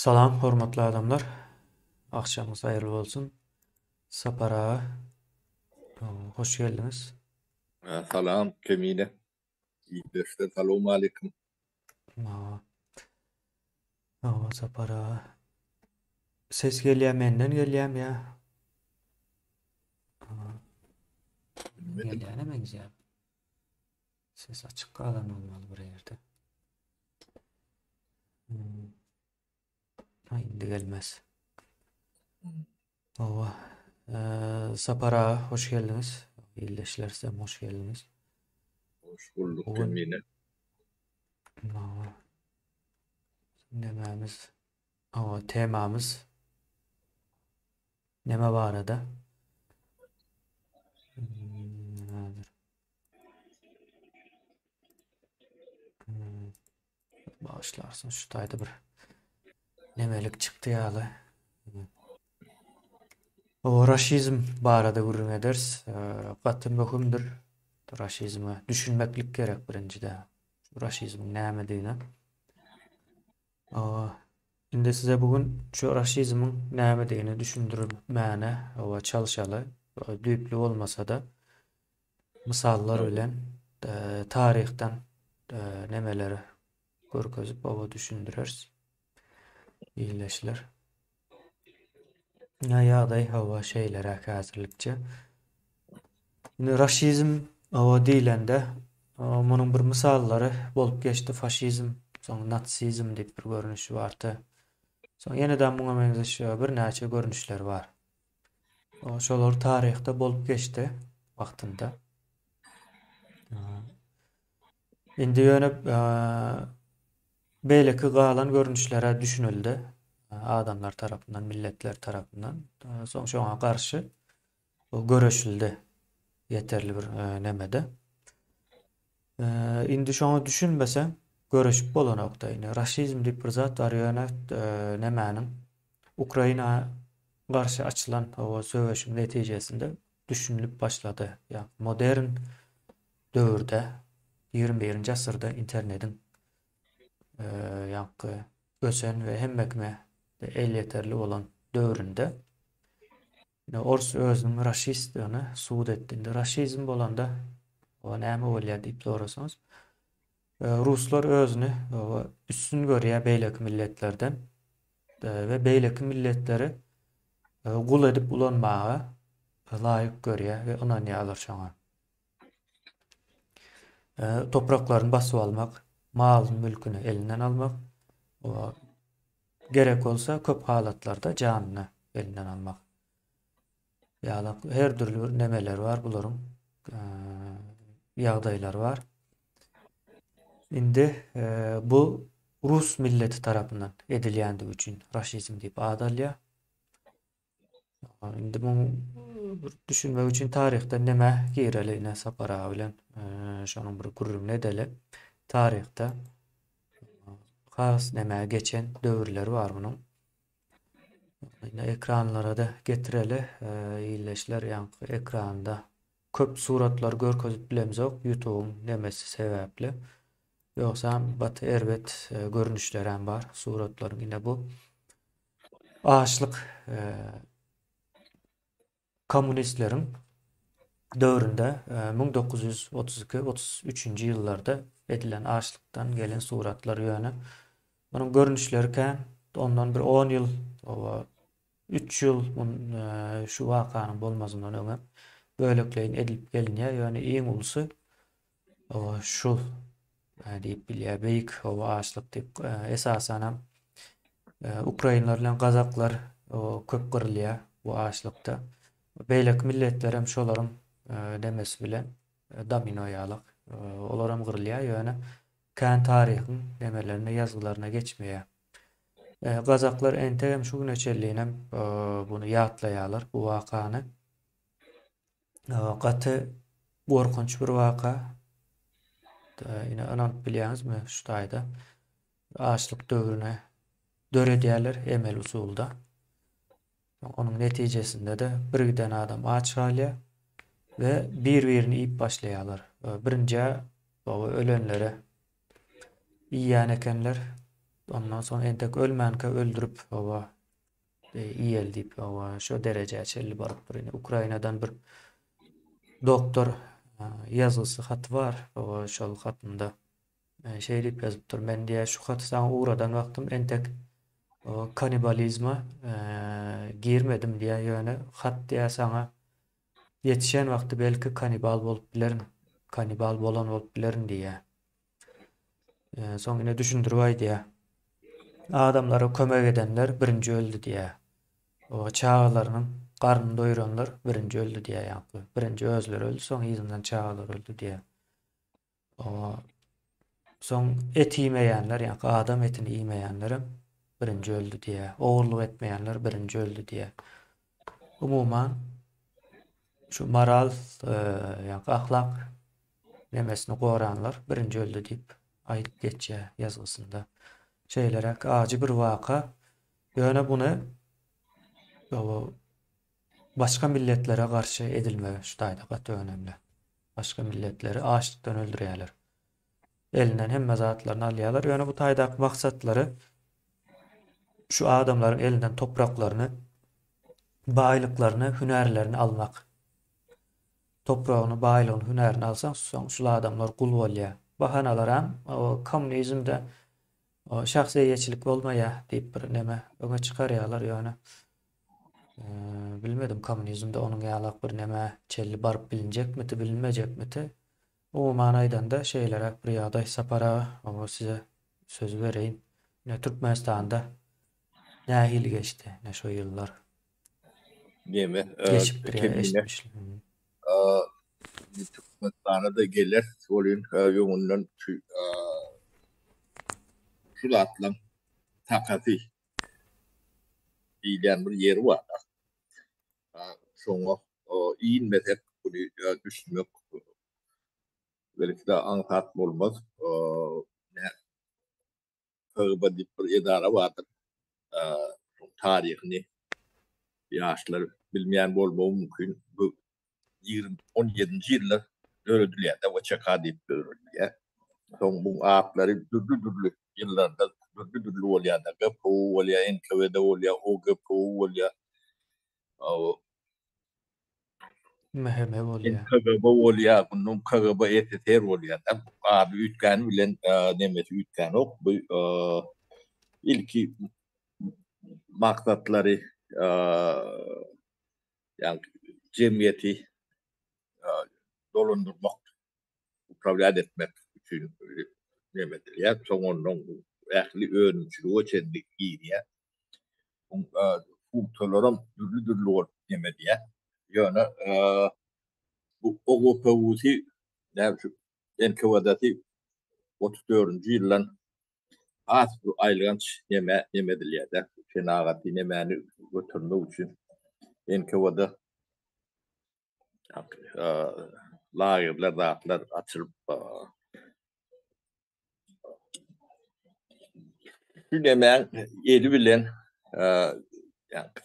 Salam hormatly adamlar. Agşamyňyz haýyrly bolsun. Sapar aga, hoş geldiňiz. Salam Kemine. Ildeşler salowmaleýkim. Hawa. Hawa Sapar aga. Ses gelýär menden gelýärmi ýa? Gelýäne meňzeýär. Ses açyk galan bolmaly bir ýerde. Hmm. Ha, indi gelmez. Hawa. Ee, Sapar aga hoş geldiňiz. Ildeşler size hoş geldiňiz. Hoş bulduk Bugün Kemine. Hawa. Nemämiz? Hawa, temamyz neme barada? Hmm, häzir. Hmm. Bagyşlarsyň şu taýda bir nemelik çykdy ýaly. O raşizm barada gürrüň ederis. Gaty möhümdir. Raşizme düşünmeklik gerek birinjide. Raşizmiň nämedigine. Indi size bu gün şu raşizmiň nämedigini düşündirmäne çalşaly. Düýpli bolmasa-da mysallar bilen taryhdan nemeleri görkezip oba düşündireris. Ildeşler. Ýa ýagdaý hawa şeýleräk häzirlikçe. Indi raşizm hawa diýlende munuň bir mysallary bolup geçdi faşizm, soň natsizm diýip bir görnüşi bardy. Soň ýene-de muňa meňzeş birnäçe görnüşleri bar. Şolar taryhda bolup geçdi wagtynda. Indi ýöne beýleki galan görnüşlere düşünildi adamlar tarapyndan, milletler tarapyndan. Soň şoňa garşy göreşildi ýeterli bir nemede. Indi şoňa düşünmeseň göreşip bolanokda. Indi raşizm diýip bir zat bar ýöne nemäniň Ukraina garşy açylan o söweşiň netijesinde düşünilip başlady. Ýa modern döwürde 21-nji asyrda internetiň ýaňky ösen we hemme kime elýeterli bolan döwründe ors özüniň raşistdigini subut etdi. Indi raşizm bolanda o näme bolýar diýip sorasaňyz, ruslar özüni üstün görýär beýleki milletlerden we beýleki milletleri gul edip ulanmaga laýyk görýär we ynanýarlar şoňa. Topraklaryny basyp almak, malyny, mülküni elinden almak, gerek bolsa köp halatlarda janyny elinden almak. Ýaly her dürli bir nemeler bar bularyň ýagdaýlary bar. Indi bu rus milleti tarapyndan edilýändigi üçin raşizm diýip ad alýar. Indi muň bir düşünmek üçin taryhda nämä gireli ine Sapar aga bilen şonuň bir gürrüňini edeli. Taryhda has nämä geçen döwürleri bar munuň. Ine ekranlara-da getireli. Ildeşler ýaňky ekranda köp suratlar görkezip bilemzok YouTube'uň nemesi sebäpli. Ýogsam gaty erbet görnüşlerem bar suratlaryň. Ine bu Açlyk kommunistleriň döwründe 1932, 33-nji ýyllarda edilen açlykdan gelen suratlar ýöne munuň görnüşleri kän. Ondan bir 10 ýyl, oba 3 ýyl şu wakanyň bolmazyndan öňem bölekleýin edilip gelinýär. Ýöne iň ulusy Oba şu diýip bilýär. Beýik oba açlyk diýip esasanam ukrainler bilen gazaklar köp gyrylýar bu açlykda. Beýleki milletler hem şolaryň demesi bilen domino ýalyk. Olar hem gyrylýar, ýöne kän taryhyň nemelerine, ýazgylaryna geçmeýär. Gazaklar entegem şu güne çenlinem buny ýatlaýarlar bu wakany. Gaty gorkunç bir waka. Ine ynanyp bilýäňizmi şu taýda açlyk döwrüni döredýärler emel usulda. Onuň netijesinde-de bir giden adam aç galýar we bir-birini iýip başlaýarlar. Birinjä ölenlere iýýän ekenler. Ondan soň entek ölmänkä öldürip, hawa, iýeli diýip, hawa, şo derejä çenli barypdyr. Ine, Ukrainadan bir doktor ýazgysy haty bar, hawa, şol hatynda şeý diýip ýazypdyr, Men diýýär, şu haty saňa ugradan wagtym entek kanibalizme girmedim diýýär, ýöne hat diýýär saňa ýetişen wagty belki kanibal bolup bilerin, kanibal bolan bolup bilerin diýýär. Soň ine düşündirip aýdýar. Adamlara kömek edenler birinji öldi diýýär. O çagalarynyň garnyny doýuranlar birinji öldi diýýär ýaňky. Birinji özleri öldi, soň yzyndan çagalar öldi diýýär. O soň et iýmeýänler, ýaňky adam etini iýmeýänlerem birinji öldi diýýär. Ogurlyk etmeýänler birinji öldi diýýär. Umuman şu moral, ýaňky ahlak nemesini goranlar birinji öldi diýip aýdyp geçýär ýazgysynda. Şeýleräk ajy bir waka. Ýöne buny başga milletlere garşy edilmegi şu taýda gaty önemli. Başga milletleri açlykdan öldürýärler. Elinden hemme zatlaryny alýarlar. Ýöne bu taýdaky maksatlary şu adamlaryň elinden topraklaryny, baýlyklaryny, hünärlerini almak. Topragyny, baýlygyny, hünärini alsaň, soň şul adamlar gul bolýar. Bahanalaram o kommunizmde o şahsy eýeçilik bolmaýar diýip bir neme öňe çykarýarlar ýöne. Bilmedim kommunizmde onuň ýalak bir neme çelli baryp bilinjekmiti, bilinmejekmiti. Umuman aýdanda şeýleräk bir ýagdaý Sapar aga, oňa size sözi bereýin. Ine Türkmenistanda nähili geçdi ine şo ýyllar? Neme, Geçipdir ýa eşitmiş. Türkmenistana-da geler welin öňünden şu şu zatlaň sakasy diýilýän bir ýeri bar. Şoňa inmesek muny düşünmek belki-de aňsat bolmaz. KGB diýip bir edara bardyr. Taryhyny ýaşlar bilmeýän bolmagy mümkin. Bu 20 17-nji ýylda döredilýär-de, WÇK diýip döredilýär. Soň bu atlary dürli-dürli ýyllarda dürli-dürli bolýar-da. GPU bolýar, NKWD bolýar, OGPU bolýar. MHM bolýar. KGB bolýar, mundan KGB SSR bolýar. Ady üýtgäni bilen nemesi üýtgänok. Bu ilki maksatlary ýagny jemgyýeti dolandyrmak, uprawlýat etmek üçin neme edilýär. Soň ondan ähli önümçilige çenli girýär. Funksiýalaram dürli-dürli bolup neme edýär. Ýöne bu OGPU-sy näme şu NKWD-si 34-nji ýyldan has bu aýylganç neme neme edilýär-de, senagaty nemäni götermek üçin NKWD lagerler zatlar açylyp şu nemäň eli bilen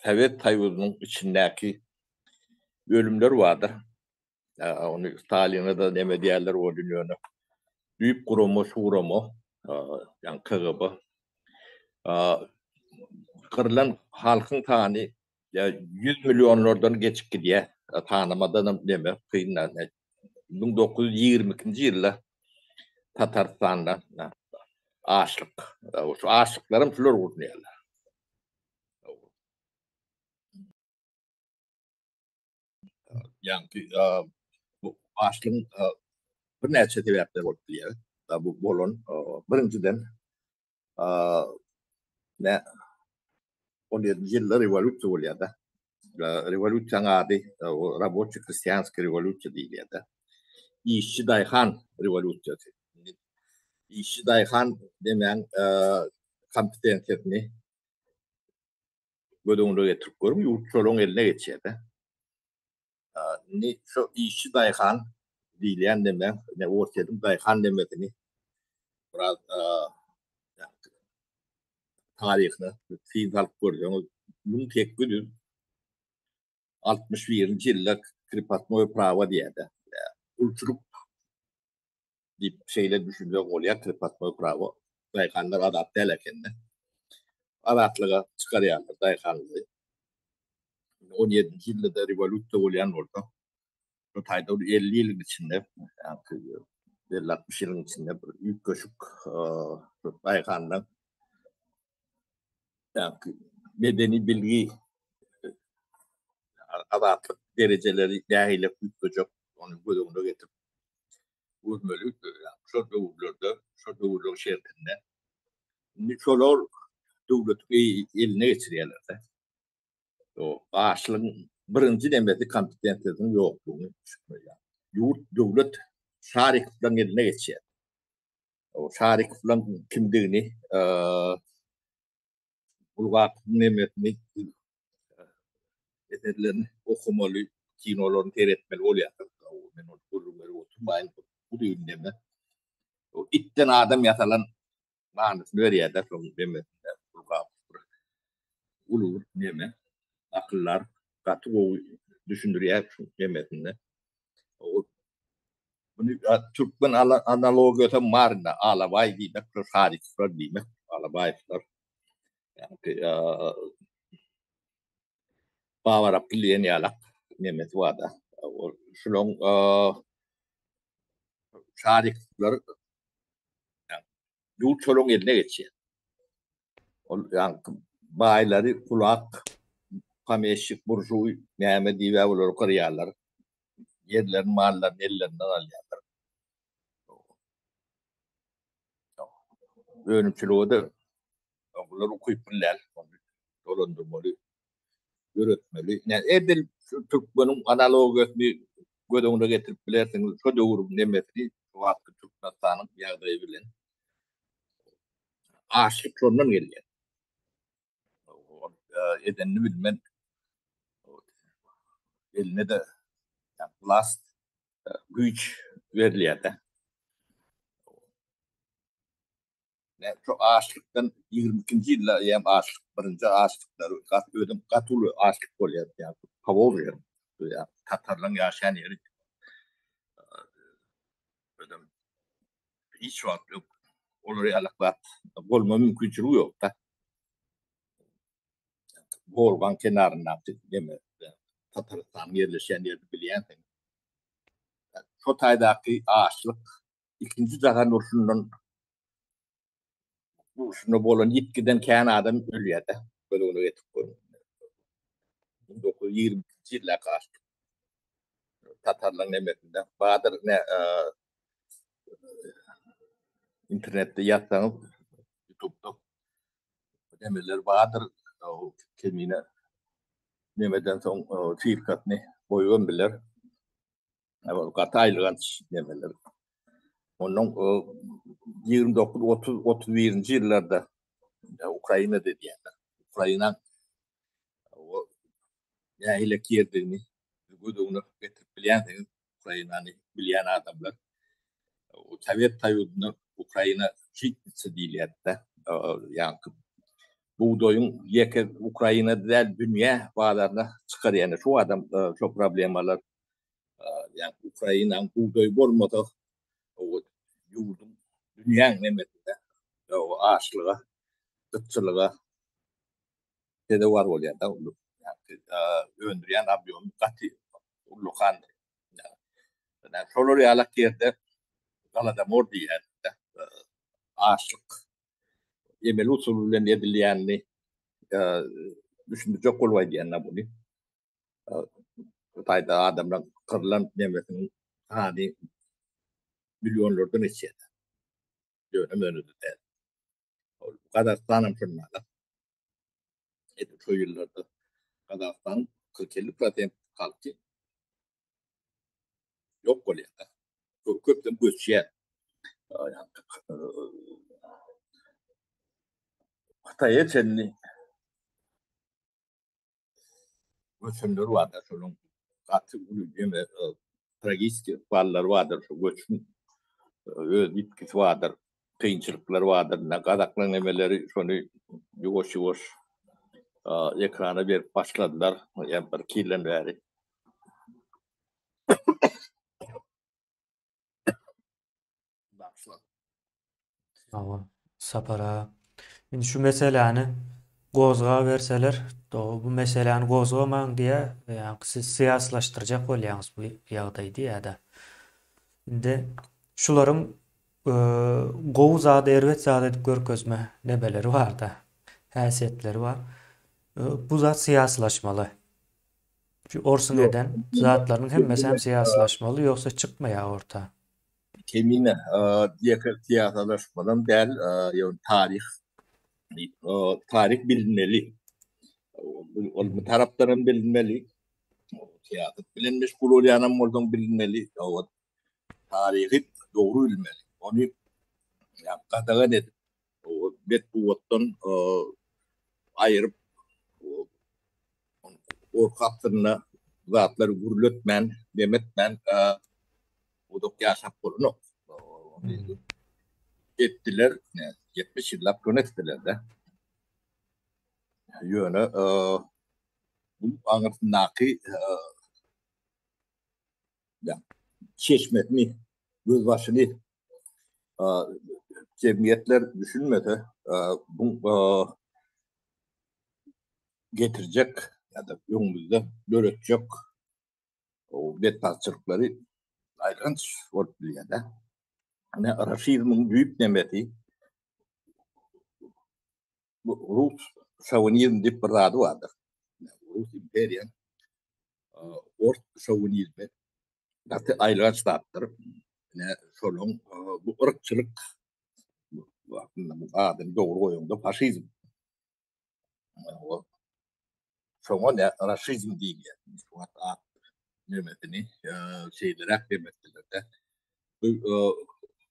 Sowet Soýuzynyň içindäki ölümler bardyr. Ony Staline-de neme diýerler boldy ýöne. Düýp gurama şu gurama, ýagny KGB. Gyrlan halkyň sany Ýa 100 millionlardan geçip gidýär. Tanamadanam neme kyn. 1922-nji ýylda Tatarystanda açlyk. Şu açlyklaram şular gurnaýarlar. Ýagny bu açlygyň birnäçe sebäpleri bolup bilýär. Bu bolan birinjiden ne 17-nji ýylda rewolýusiýa bolýar-da. Rewolýusiýanyň ady raboçi hristianskiý rewolýusiýa diýilýär-de. Işçi daýhan rewolýusiýasy. Işçi daýhan demäň kompetensiýasyny göz öňüne getirip görüň, ýurt şolaryň eline geçýär-de. Indi şu işçi daýhan diýilýän neme, ine Orsýetiň daýhan nemesini biraz taryhyna syn salyp görseňiz, 1861-nji ýylda krepostnoýe prawo diýýär-de. Gulçulyk diýip şeýle düşünsek bolýar krepostnoý prawo. Daýhanlar azat däl ekende. Azatlyga çykarýarlar daýhanlary. 17-nji ýylda-da rewolýusiýa bolýan bolsa, şu taýda bir 50 ýylyň içinde, 50-60 ýylyň içinde bir üýtgeşik daýhanlaryň medeni bilgi azatlyk derejeleri nähili üýtgejek, ony göz öňüne getirip görmeli. Şol döwürlerde, şol döwürleriň şertinde indi şolar döwletiň eline geçirýärler-de. O açlygyň birinji nemesi kompetensiýasynyň ýoklugyny düşündirýär. Ýurt, döwlet şarikleriň eline geçýär. O şarikleriň kimdigini Bulgakowyň nemesini eserlerini okamaly, kinolaryny seretmeli bolýar. Men ony gürrüň berip oturmaýyn. Bu düýn neme. O itden adam ýasalan manysyny berýär-de şoň nemesinde Bulgakow bir uly bir neme akyldar gaty gowy düşündirýär şu nemesinde. O Muny türkmen analogiýasy hem bar indi. Alabaý diýmek, şol Şarikowlar diýmek, Alabaýewler. Ýagny Babaraply diýen ýalak nemesi bar-da. Şulaň Şarikowlar ýurt şolaň eline geçýär. Ol ýaňky baýlary kulak, pomeşik, buržuý näme diýip olary gyrýarlar. Ýerlerini, mallaryny ellerinden alýarlar. Önümçilige-de bular ukyply däl. Ony dolandyrmaly, ýöretmeli. Edil türkmeniň analogiýasyny göz öňüne getirip bilersiňiz. Şo döwrüň nemesini, şu wagtky Türkmenistanyň ýagdaýy bilen. Açlyk şondan gelýär. Edenini bilmen. Eline de vlast güýç berilýär-de. Şu açlykdan 22-nji ýylda hem açlyk, birinji açlyklar, gaty özüm gaty uly açlyk bolýar. Ýa Powolžýe, ýa tatarlaryň ýaşaýan ýeri. Özüm hiç wagt ýok. Olar ýalak zat bolma mümkinçiligi ýok-da. Wolgaň kenaryndaky neme Tatarystanyň ýerleşýän ýerini bilýänsiň. Şo taýdaky açlyk ikinji jahan urşundan urşunda bolan ýitgiden kän adam ölýär-de. Göz öňüne getirip görüň. 1922-nji ýyldaky açlyk. Tatarlaryň nemesinde Badyr ne internetde ýazsaňyz YouTube'da nemeler bardyr. Kemine nemeden soň sirkasyny goýubam biler. Ol gaty aýylganç nemeler. Ondan 29 30 31-nji ýyllarda Ukrainada diýýärler. Ukraina o nähili ýerdigini göz öňüne getirip bilýänsiňiz. Ukrainany bilýän adamlar. Sowet Soýuzynda Ukraina žitnitsa diýilýärdi-de. Ýaňky bugdaýyň ýeke Ukrainada däl, dünýä bazaryna çykarýan şu adam şo problemalar ýa Ukrainanyň bugdaýy bolmasa ýurduň dünýäň nemesinde açlyga, gytçylyga sezewar bolýar-da. Öndürýän obýomy gaty ullakandyr. Şolar ýalak ýerde galadomor diýýär-de. Açlyk emeli usul bilen edilýänini düşündirjek bolup aýdýan-da muny. Hytaýda adamlar gyrlan nemesiniň sany millionlardan geçýär. Ýöne möne-de däl. Gazagystan hem şonda. Edil şo ýyllarda Gazagystanyň 40-50 prosent halky ýok bolýar. Köpden göçýär. Hytaýa çenli göçenler bardyr şonuň gaty uly ýene tragiki ykballary bardyr şu göçüň öz ýitgisi bardyr kynçylyklary bardyr ine gazaklaryň nemeleri şony ýuwaş ýuwaş ekrana berip başladylar ýa bir iki ýyldan bäri Sag bol. Sapar aga. Indi şu meseläni gozgaberseler, bu meseläni gozgamaň diýä, ýaňky siz syýasylaşdyrjak bolýaňyz bu ýagdaýy diýä-de. Indi şularyň gowy zady erbet zat edip görkezme nemeleri bar-da, häsiýetleri bar. Bu zat syýasylaşmaly. Şu orsuň eden zatlarynyň hemmesi hem syýasylaşmaly, ýogsa çykmaýar orta. Kemine ýeke syýasalaşmalam däl, ýöne taryh taryh bilinmeli. Ylmy tarapdan hem bilinmeli. Syýasat bilen meşgul bolýanam bolsaň bilinmeli. Taryhy dogry bilmeli. Ony gadagan edip, metbugatdan aýryp, gorky astynda zatlary gürletmän, demetmän uzak ýaşap bolanok. Etdiler, 70 ýyllap şony etdiler-de. Ýöne bu aňyrsyndaky çeşmesini, gözbaşyny jemgyýetler düşünmese, bu getirjek ýa-da öňümizde döretjek betbagtçylyklary aýylganç bolup bilýär-de. Ine, raşizmiň düýp nemesi bu rus şowinizm diýip bir zady bardyr. Rus imperiýa ors şowinizmi gaty aýylganç zatdyr. Ine, şolaň bu yrkçylyk adyny dogry goýaňda faşizm. Şoňa ne raşizm diýilýär. Şu wagt at nemesini şeýleräk demetdiler-de. Bu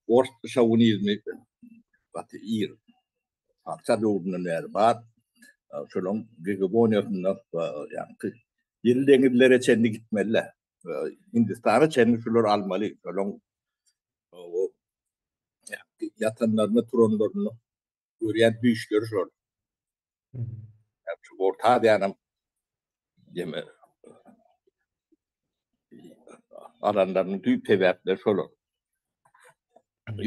ors şowinizmi gaty ir patyşa döwründen bäri bar. Şolaň gegemoniýasynda ýaňky ýyly deňizlere çenli gitmeli-dä. Hindistana çenli şular almaly. Şolaň ýatanlaryny, turanlaryny görýän düýşleri şol. Şu Orta Aziýanyň ýeme alanlarynyň düýp sebäpleri şolar.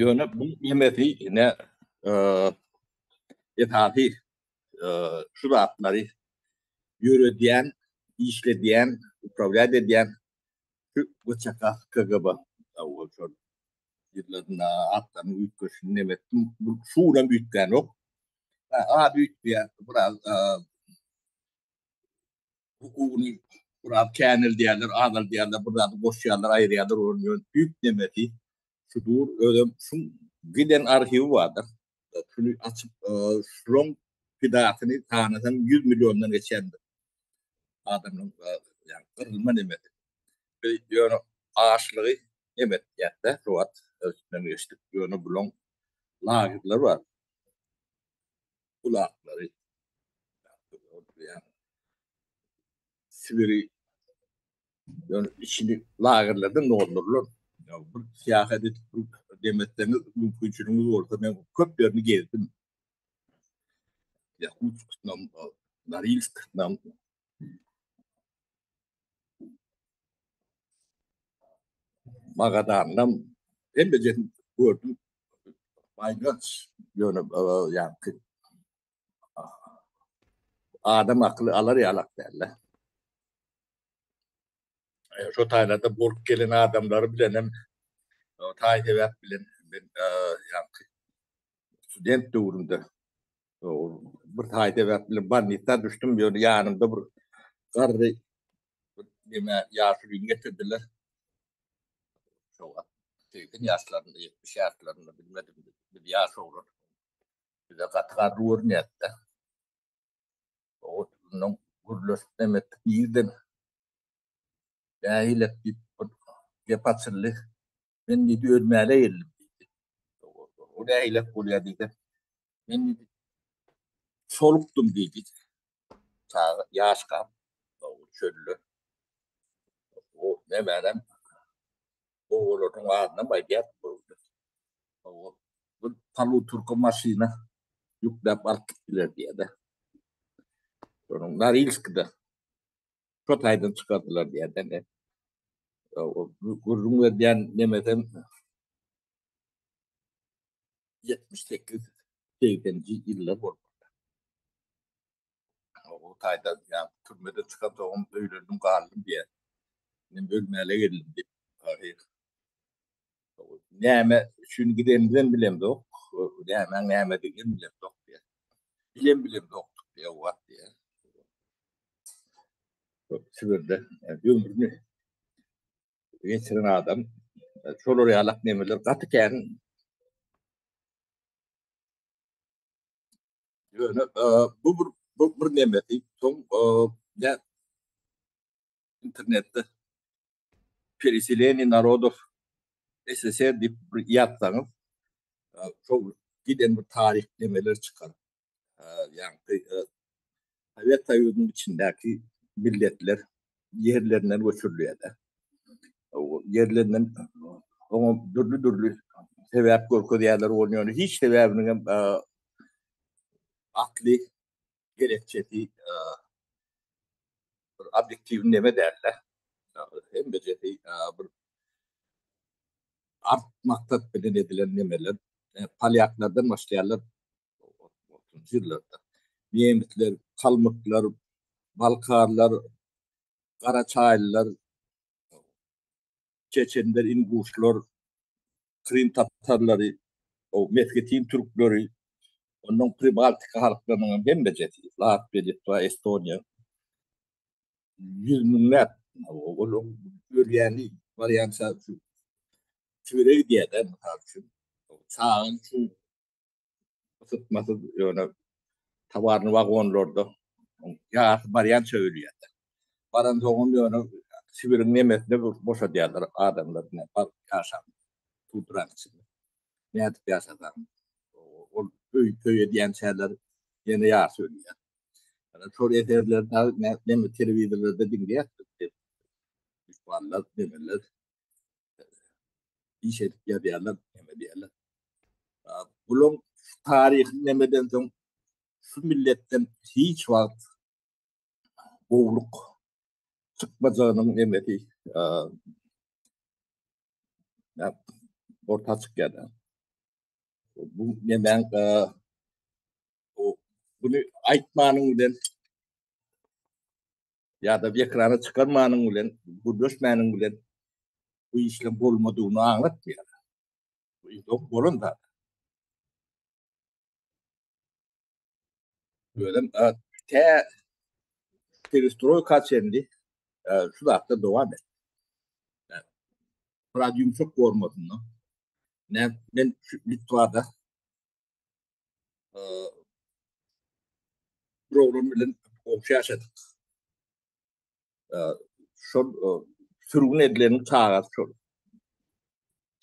Ýöne bu ýemesi ine esasy şu zatlary ýöredýän, işledýän, uprawlýat edýän şu WÇK, KGB. Şol ýyllarynda atlarynyň üýtgeşini neme etdim. Bu şu günem üýtgänok. Ady üýtgeýär. Biraz hukugyny biraz käneldýärler, azaldýarlar, bir zady goşýarlar, aýyrýarlar, onuň ýöne düýp nemesi şu dur. Özem şuň giden arhiwi bardyr. Şuny açyp, şulaň pidasyny sanasaň 100 milliondan geçýändir. Adamlaryň ýagny gyrylma nemesi. Biz ýöne açlygy Neme etýäs-dä, şu wagt üstünden geçdik. Ýöne bulaň lagerleri bar. Gulaklary. Sibiri ýöne içini lagerlerden doldurlar. Bir syýahat edip demetseňiz mümkinçiligiňiz bolsa men köp ýerini gezdim. Ýakutskdan, Norilskdan Magadandan hemmejesini gördüm. Aýylganç ýöne ýaňky adam akyly alar ýalak dälde. Şo taýlarda bolup gelen adamlary bilenem taý sebäp bilen men ýaňky student döwrümde bir taý sebäp bilen bolnisa düşdüm, ýöne ýanymda bir garry bir neme ýaşulyny getirdiler. Şo wagt 80 ýaşlarynda, 70 ýaşlarynda bilmedim, biz ýaş oglan. Bize gaty garry görünýärdi-de. Ondan gürleşip neme etdik, nirden nähili diýip bir gep açyldy. Men diýdi, ölmäne geldim diýdi. O nähili bolýar diýdi. Men diýdi, solukdym diýdi. Çaga ýaşkam çölde. O nämänem obalaryň adynam aýdýar. Bir paluturka maşyna ýükläp alyp gitdiler diýýär-de. Şonuň Norilskide şo taýdan çykardylar diýýär-de. Gürrüň berýän nemesem 78. Segseninji ýyllar bolmaly. O taýda ýa türmeden çykansoňam öýlendim galdym diýýär. Men ölmäle geldim diýip. Ahyr. Näme üçin gidenimizem bilemzok. Nämäň nämediginem bilemzok diýýär. Bilem bilemzokdyk diýýär o wagt diýýär. Sibirde ömrüni geçiren adam şolar ýalak nemeler gaty kän Ýöne bu bir bu bir nemesi soň ne internetde pereseleniýe narodow SSR diýip bir ýazsaňyz şol giden bir taryh nemeler çykar. Ýagny Sowet Soýuzynyň içindäki milletler ýerlerinden göçürilýärler. Ýerlerinden oňa dürli-dürli sebäp görkezýärler, ony ýöne hiç sebäbiniň hem asly gerekçesi bir obýektiw neme däl-de. Hemmejesi bir art maksat bilen edilen nemeler. Polýaklardan başlaýarlar. Otuzynjy ýyllarda nemisler, kalmyklar, balkarlar, garaçaýlylar, çeçenler, inguşlar, krym tatarlary, mesgetin türkleri, ondan Pribaltika halklarynyň hem hemmejesi, Latwiýa, Litwa, Estoniýa ýüz müňläp olaryň ölýäni barýança Sibire gidýär-de, mysal üçin. Çaga üçin Ysytmasyz ýöne towarny wagonlarda ýarysy barýança ölýärler. Baransoňam ýöne Sibiriň nemesine boşadýarlar adamlary ne baryp ýaşaň tudraň içinde. Nädip ýaşasaň ol öý köý edýänçäler ýene ýarysy ölýär. Şol eserleri dagy neme telewizorlarda diňleýäs biz. Lukmanlar nemeler iş edip ýazýarlar, näme diýýärler. Bulaň taryhy nemeden soň şu milletden hiç wagt gowluk çykmajagynyň nemesi orta çykýar. Bu nemäň bunu aýtmanyň bilen ýa-da ekrana çykarmanyň bilen, gürleşmäniň bilen bu işleň bolmadygyny aňlatmaýar. Bu ýok bolan zat. Özem tä perestroýka çenli şu zatlar dowam etdi. Biraz ýumşak formasynda. Men Litwada bir oglan bilen goňşy ýaşadyk. Şol sürgün edileniň çagasy şol.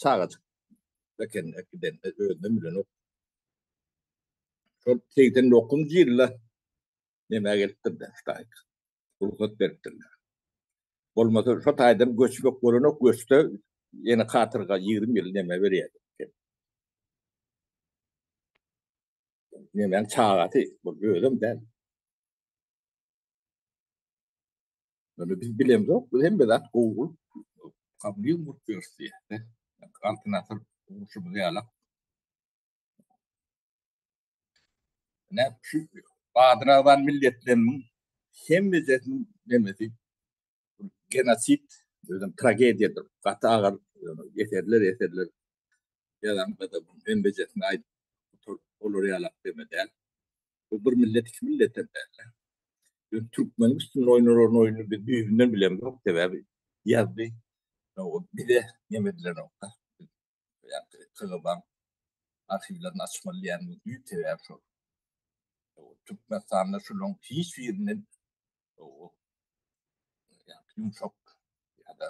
Çagajyk eken giden özünem bilenok. Şol 89-njy ýylda nämä gelipdir-de, şu Rugsat beripdirler. Bolmasa şo taýdan göçmek bolanok, göçse ýene katorga 20 ýyl neme berýär. Nemäň çagasy, bu özem däl. Ýöne biz bilemzok, biz hemme zat gowy bolup, kommunizm gurup ýörüs diýýär. Altyn asyr gurşumyz ýalak. Näme şu adyny agzan milletleriniň hemmejesiniň nemesi genosid, özem tragediýadyr. Gaty agyr eserler eserler ýazanda-da bu hemmejesini aýdyp oturyp bolar ýalak deme däl. Bu bir millet, iki milletem däl. Ýöne türkmeniň üstünde oýnalan oýnuny biz düýbünden bilemzok, sebäbi ýazdy bize neme edilenok-da. KGB-niň arhiwlerini açmaly diýenimiz düýp sebäbi şol. Türkmenistanda şularyň hiç birinden ýumşak ýa-da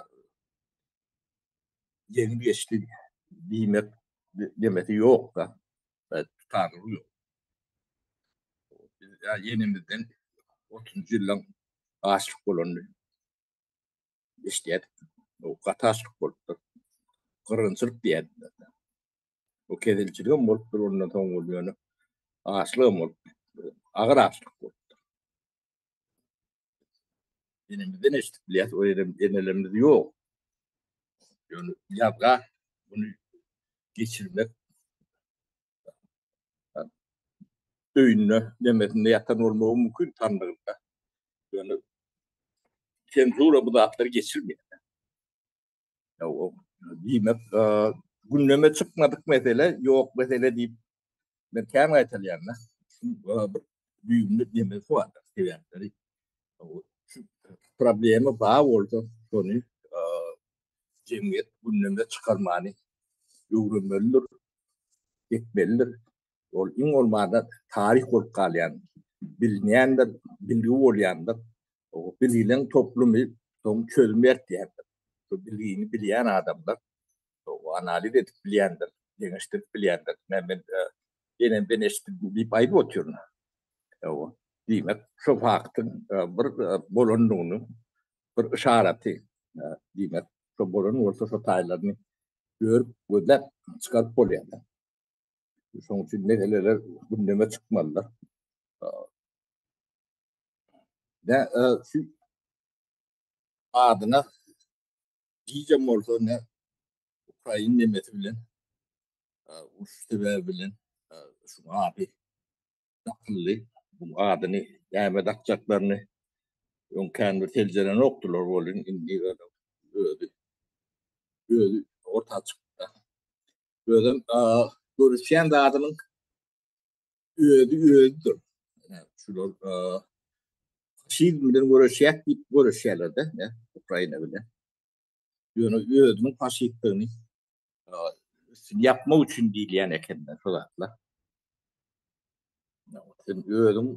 ýeňil geçdi diýmek demesi ýok-da. Tutarlygy ýok. Biz ýenemizden otuzynjy ýyllaň açlyk bolanyny eşidýärdik. O gaty açlyk bolupdyr. Gyrgynçylyk diýýärdiler. O keselçiligem bolupdyr, ondan soň ol ýöne açlygam bolupdyr. Agyr açlyk bolupdyr. Enemizden eşidip bilýäs, o enelerimiz ýok. Ýöne ýazga bunu geçirmek. öýünde, nemesinde ýatan bolmagy mümkin sandygynda. Ýöne senzura bu zatlary geçirmeýär. Diýmek, gündeme çykmadyk mesele, ýok mesele diýip men kän gaýtalýan-da. Bir düýbünde nemesi bar, sebäpleri. Şu problema bar bolsa, şony jemgyýet gündeme çykarmany öwrenmelidir, etmelidir. Ol iň bolmanda taryh bolup galýan, bilinýändir, bilgi bolýandyr. O bilgileň toplumy soň çözüm bertýändir. Şu bilgini bilýän adamlar o analiz edip bilýändir, deňeşdirip bilýändir. Men men enemden eşitdim diýip aýdyp otyryn. Hawa. Diýmek, şu faktyň bir bolandygyny bir yşaraty diýmek, şo bolan bolsa şo taýlaryny görüp, gözläp çykaryp bolýar. Şonuň üçin meseleler gündeme çykmalydyr. Ne şu adyna gijem bolsa ne Ukrain nemesi bilen uruş sebäbi bilen şu ady dakyldy. Bu adyny näme dakjaklaryny öň kän bir seljerenokdylar welin indi özi özi orta çykdy. Özem görüşýän zadynyň özi özüdir. Şular faşizm bilen göreşýär diýip göreşýärler-de, Ukraina bilen. Ýöne özüniň faşistdigini üstüni ýapmak üçin diýilýän eken şu zatlar. Sen özüň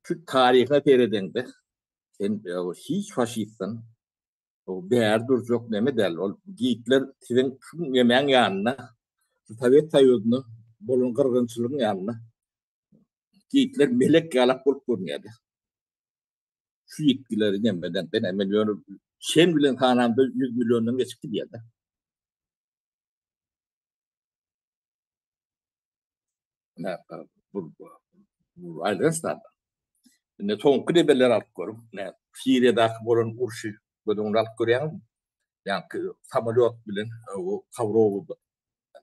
şu taryha seredeňde sen hiç faşistden bäri durjak neme däl. Ol Gitler siziň şu nemäň ýanynda, şu Sowet Soýuzynda bolan gyrgynçylygyň ýanynda Gitler melek ýalak bolup görünýärdi. Şu ýitgileri nemeden, ben men ýöne çen bilen sanamda 100 milliondan geçip gidýärdi. Ne, bu, bu aýylganç zat. Indi soňky nebeleri alyp görüň. Ne, Siriýadaky bolan urşy göz öňüne alyp görýäňizmi? Ýaňky samolýot bilen o Kawrowy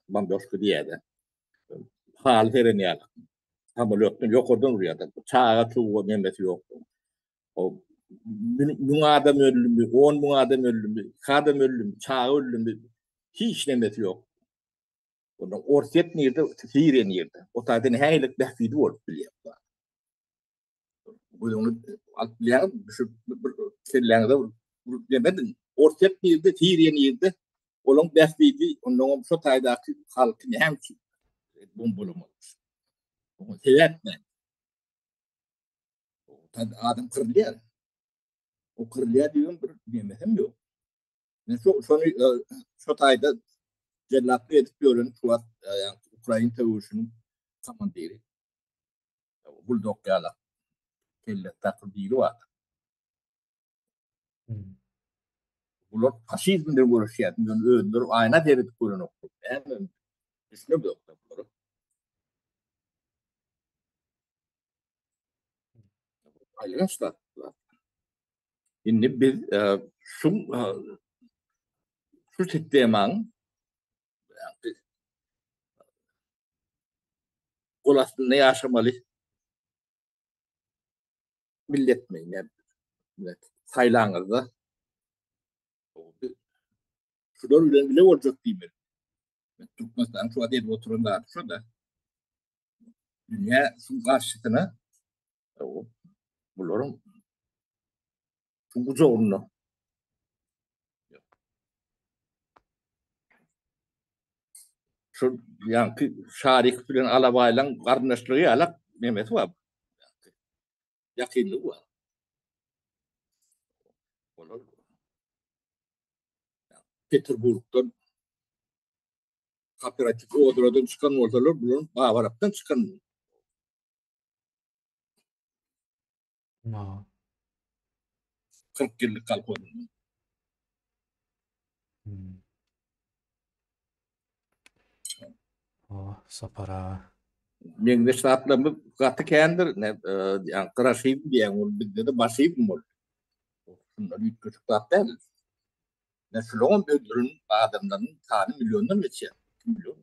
bomboşka diýýärdi. Haly seren ýaly. Samolýotdan ýokardan urýardy. Çaga çuga nemesi ýok. O müň adam öldümi, 10 müň adam öldümi, iki adam öldümi, çaga öldümi, hiç nemesi ýok. Onda Orsýet nirde, Siriýa nirde? O taýda nähili bähbidi bolup bilýär bu zat? Göz öňüne alyp bilýäňizmi? Şu bir kelläňize bir demediň. Orsýet nirde, Siriýa nirde? Olaň bähbidi, onnoňam şo taýdaky halky näme üçin bombalamaly? Oňa sebäp näme? Adam gyrylýar. O gyrylýar diýen bir nemesem ýok. Men şo şony e, şo taýda jellatlyk edip ýören şu wagt e, Ukrain söweşiniň komandiri. Buldog ýaly kelle takyr biri bar. Hmm. Bular faşizm bilen göreşýär. Ýöne özleri aýna seredip görenok. Näme? Düşünip ýok bulara. Aýylganç zat. Indi biz şu şu sistemanyň gol astynda ýaşamaly milletmi? Millet saýlaňyzda şular bilen bile boljak diýmeli. Türkmenistan şu wagt edip oturan zady şo-da. Dünýä şu garşysyna bularyň şu gujagynda. Şu ýaňky Şarik bilen Alabaýlaň garyndaşlygy ýalak nemesi bar. Ýakynlygy bar. Olar Peterburgdan kooperatiw odradan çykan bolsalar, bular Babarapdan çykan. Ma. 40 ýyllyk kolhozyndan. Hmm. Oh, Sapar aga. Meňzeş zatlarymyz gaty kändir. Ne, e, ýa gyraşyzm diýen ol bizde-de başyzm boldy. Şundan üýtgeşik zat däl. Ne şularyň öldüren adamlaryň sany milliondan geçýär. 2 million.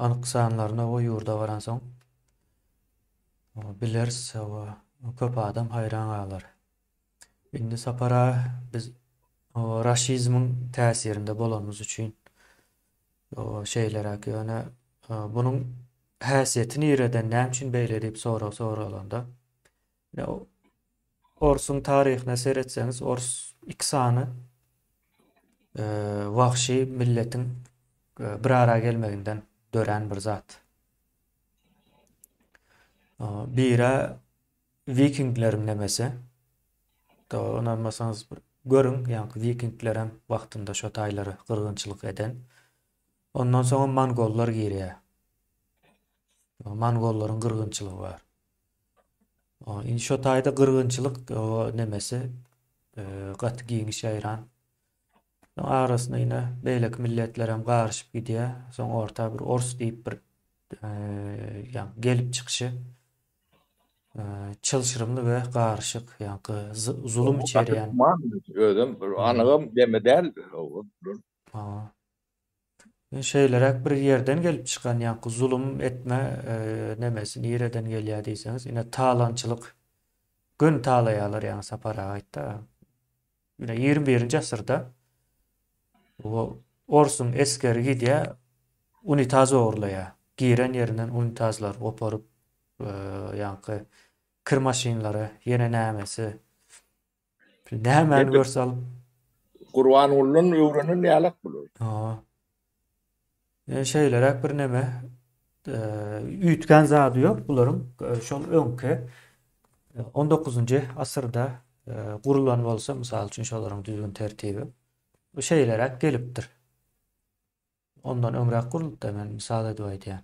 Anyk sanlaryny o ýurda baransoň bileris, köp adam haýran galar. Indi Sapar aga biz raşizmiň täsirinde bolanymyz üçin şeýleräk ýöne bunuň häsiýeti nireden näme üçin beýle diýip sorag soralanda orsuň taryhyna seretseňiz ors iki sany wagşy milletiň bir ara gelmeginden dörän bir zat. Biri Wikingleriň nemesi. To ynanmasaňyz bir görüň, ýaňky wikinglerem wagtynda şo taýlara gyrgynçylyk eden. Ondan soňam mongollar girýär. Mongollaryň gyrgynçylygy bar. Indi şo taýda gyrgynçylyk o nemesi e, gaty giňiş ýaýran. Soň arasynda ýene beýleki milletlerem garyşyp gidýär. Soň orta bir ors diýip bir e, ýa gelip çykyşy çylşyrymly we garyşyk, ýaňky zulum içerýän. Özem bir anygam deme däl. Ha. Şeýleräk bir ýerden gelip çykan ýaňky zulum etme nemesi nireden gelýär diýseňiz, ine talançylyk. Gün talaýarlar ýaňy Sapar aga aýtdy. Ine 21-nji asyrda bu orsuň esgeri gidýär, unitaz ogurlaýar. Giren ýerinden unitazlary goparyp, ýaňky kir maşynlary, ýene nämesi. Nämäni görse alyp. Gurbangulydan öwrenen ýalak bular. Ha. Ýa şeýleräk bir neme üýtgän zady ýok bularyň şol öňki 19-njy asyrda gurulan bolsa mysal üçin şolaryň düzgün tertibi bu şeýleräk gelipdir. Ondan öňräk gurlupdy men mysal edip aýdýan.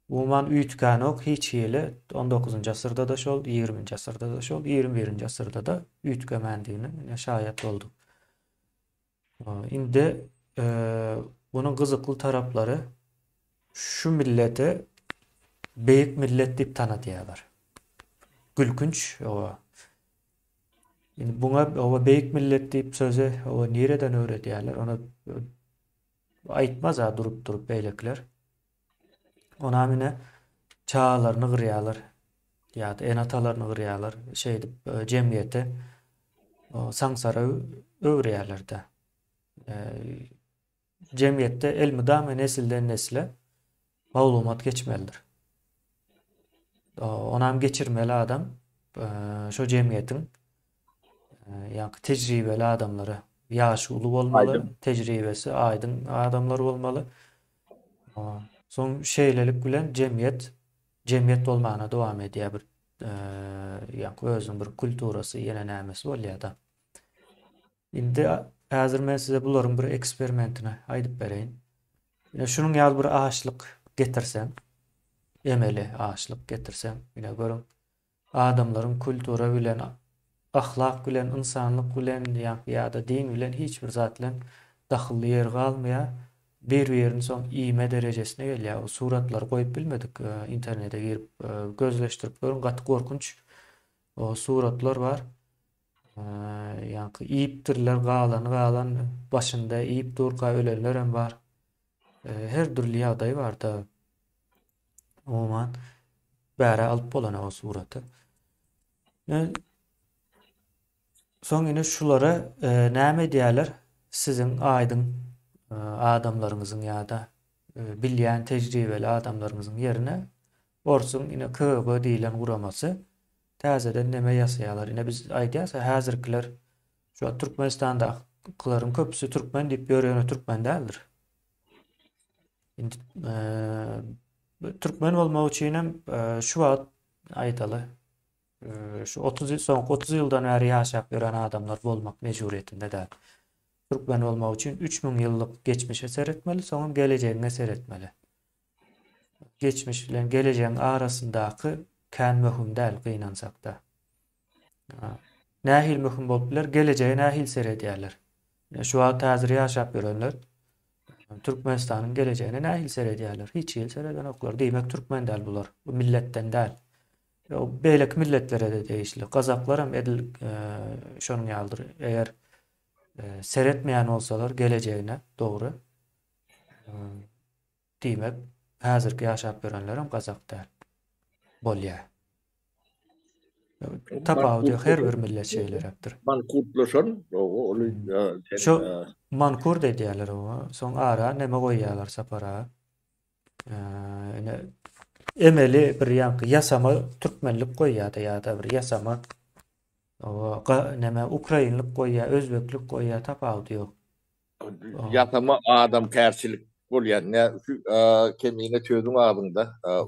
Umuman üýtgänok hiç hili 19-njy asyrda-da şol, 20-nji asyrda-da şol, 21-nji asyrda-da üýtgemändigine şaýat bolduk. Indi bunuň gyzykly taraplary şu milleti beýik millet diýip tanadýarlar. Gülkünç oba. Indi buňa oba beýik millet diýip sözi oba nireden öwredýärler? Ony aýtmaz-a durup-durup beýlekiler. Onam ine çagalaryny gyrýarlar ýa-da ene-atalaryny gyrýarlar. Şeýdip jemgyýeti saňsara öwürýärler-de. Jemgyýetde elmydama nesilden-nesle maglumat geçmelidir. Onam geçirmeli adam şo jemgyýetiň ýaňky tejribeli adamlary, ýaşy uly bolmaly, tejribesi aýdyň adamlar bolmaly. Soň şeýlelik bilen jemgyýet jemgyýet bolmagyna dowam edýär bir ýaňky özüniň bir kulturasy ýene nämesi bolýar-da. Indi häzir men size bularyň bir eksperimentini aýdyp bereýin. Ine şunuň ýaly bir açlyk getirseň, emeli açlyk getirseň, ine görüň, Adamlaryň kultura bilen, ahlak bilen, ynsanlyk bilen ýa-da din bilen hiç bir zat bilen dahylly ýeri galmaýar. Bir-birini soň iýme derejesine gelýär. O suratlary goýup bilmedik. Internete girip gözleşdirip görüň, gaty gorkunç o suratlar bar. Ýaňky iýipdirler, galany galan başynda iýip durka ölenlerem bar. Her dürli ýagdaý bar-da. Umuman bärä alyp bolanok o suraty. Soň ine şulara e, näme edýärler? Siziň aýdyň e, adamlaryňyzyň ýa-da e, bilýän tejribeli adamlaryňyzyň ýerine orsuň ine KGB diýlen guramasy täzeden neme ýasaýarlar. Ine biz aýdýas häzirkiler şu wagt Türkmenistandakylaryň köpüsi türkmen diýip ýör ýöne türkmen däldir. Indi türkmen bolmak üçin hem şu wagt aýdaly şu 30 ýyl soňky 30 ýyldan bäri ýaşap ýören adamlar bolmak mejburyýetinde däl. Türkmen bolmak üçin 3000 ýyllyk geçmişe seretmeli, soňam gelejegiňe seretmeli. Geçmiş bilen gelejegiň arasyndaky kän möhüm däl gynansakda. Nähili möhüm bolup biler? Gelejege nähili seredýärler? Şu wagt häzir ýaşap ýörenler Türkmenistanyň gelejegine nähili seredýärler? Hiç hili seredenoklar. Diýmek türkmen däl bular. Bu milletden däl. Beýleki milletlere-de degişli. Gazaklar hem edil e, şonuň ýalydyr. Eger e, seretmeýän bolsalar gelejegine dogry. E, diýmek. Häzirki ýaşap ýörenlerem gazak däl. Bolýar. Tapawudy ýok, her bir millet şeýleräkdir. Mankurtlaşan, ol Şu mankurt edýärler oňa. Soň ara neme goýýarlar Sapar aga? Ine emeli bir ýaňky ýasama türkmenlik goýýar-da ýa-da bir ýasama oba neme ukrainlik goýýar, özbeklik goýýar, tapawudy ýok. Ýasama adamkärçilik bolýar. Ine şu kemine sözüň agzyňda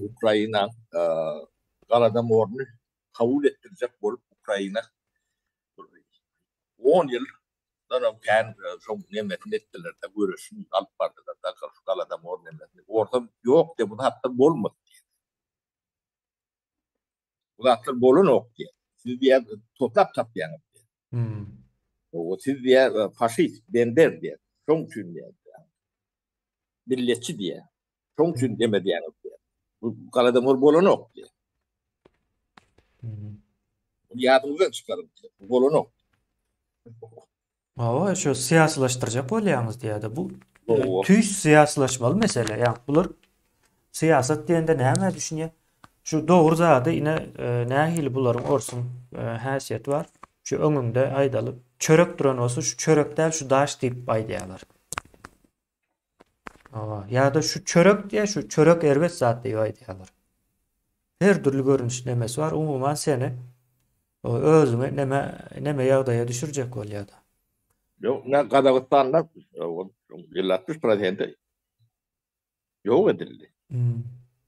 Ukrainaň Galadomoryny kabul etdirjek bolup Ukraina on ýyldanam kän şoň nemesini etdiler-de, göreşini alyp bardylar-da, şu Galadomor nemesini. Orsam ýok diýip, bu zatlar bolmady diýip. Bu zatlar bolanok diýip. Siz diýip toslap tapýaňyz diýip. Hmm. O siz diýip faşist, bender diýip. Şoň üçin diýip. Milletçi diýip. Şoň üçin deme diýýäňiz diýip. Bu Galadomor bolanok diýip. Hmm. Bunu ýadyňyzdan çykaryň diýip. Bu bolanok. Hawa, şu syýasylaşdyrjak bolýaňyz diýýär-de. Bu tüýs syýasylaşmaly mesele. Ýa bular syýasat diýende nämä düşünýär? Şu dogry zady ine e, nähili bularyň orsuň e, häsiýeti bar. Şu öňüňde aýdaly çörek duran bolsa şu çörek däl şu daş diýip aýdýarlar. Hawa, ýa-da şu çörek diýýär, şu çörek erbet zat diýip aýdýarlar. Her dürli görnüş nemesi bar. Umuman seni özüňi neme neme ýagdaýa düşürjek bolýar-da. Ýok, ne Gazagystanda 50-60 prosenti ýok edildi. Hmm.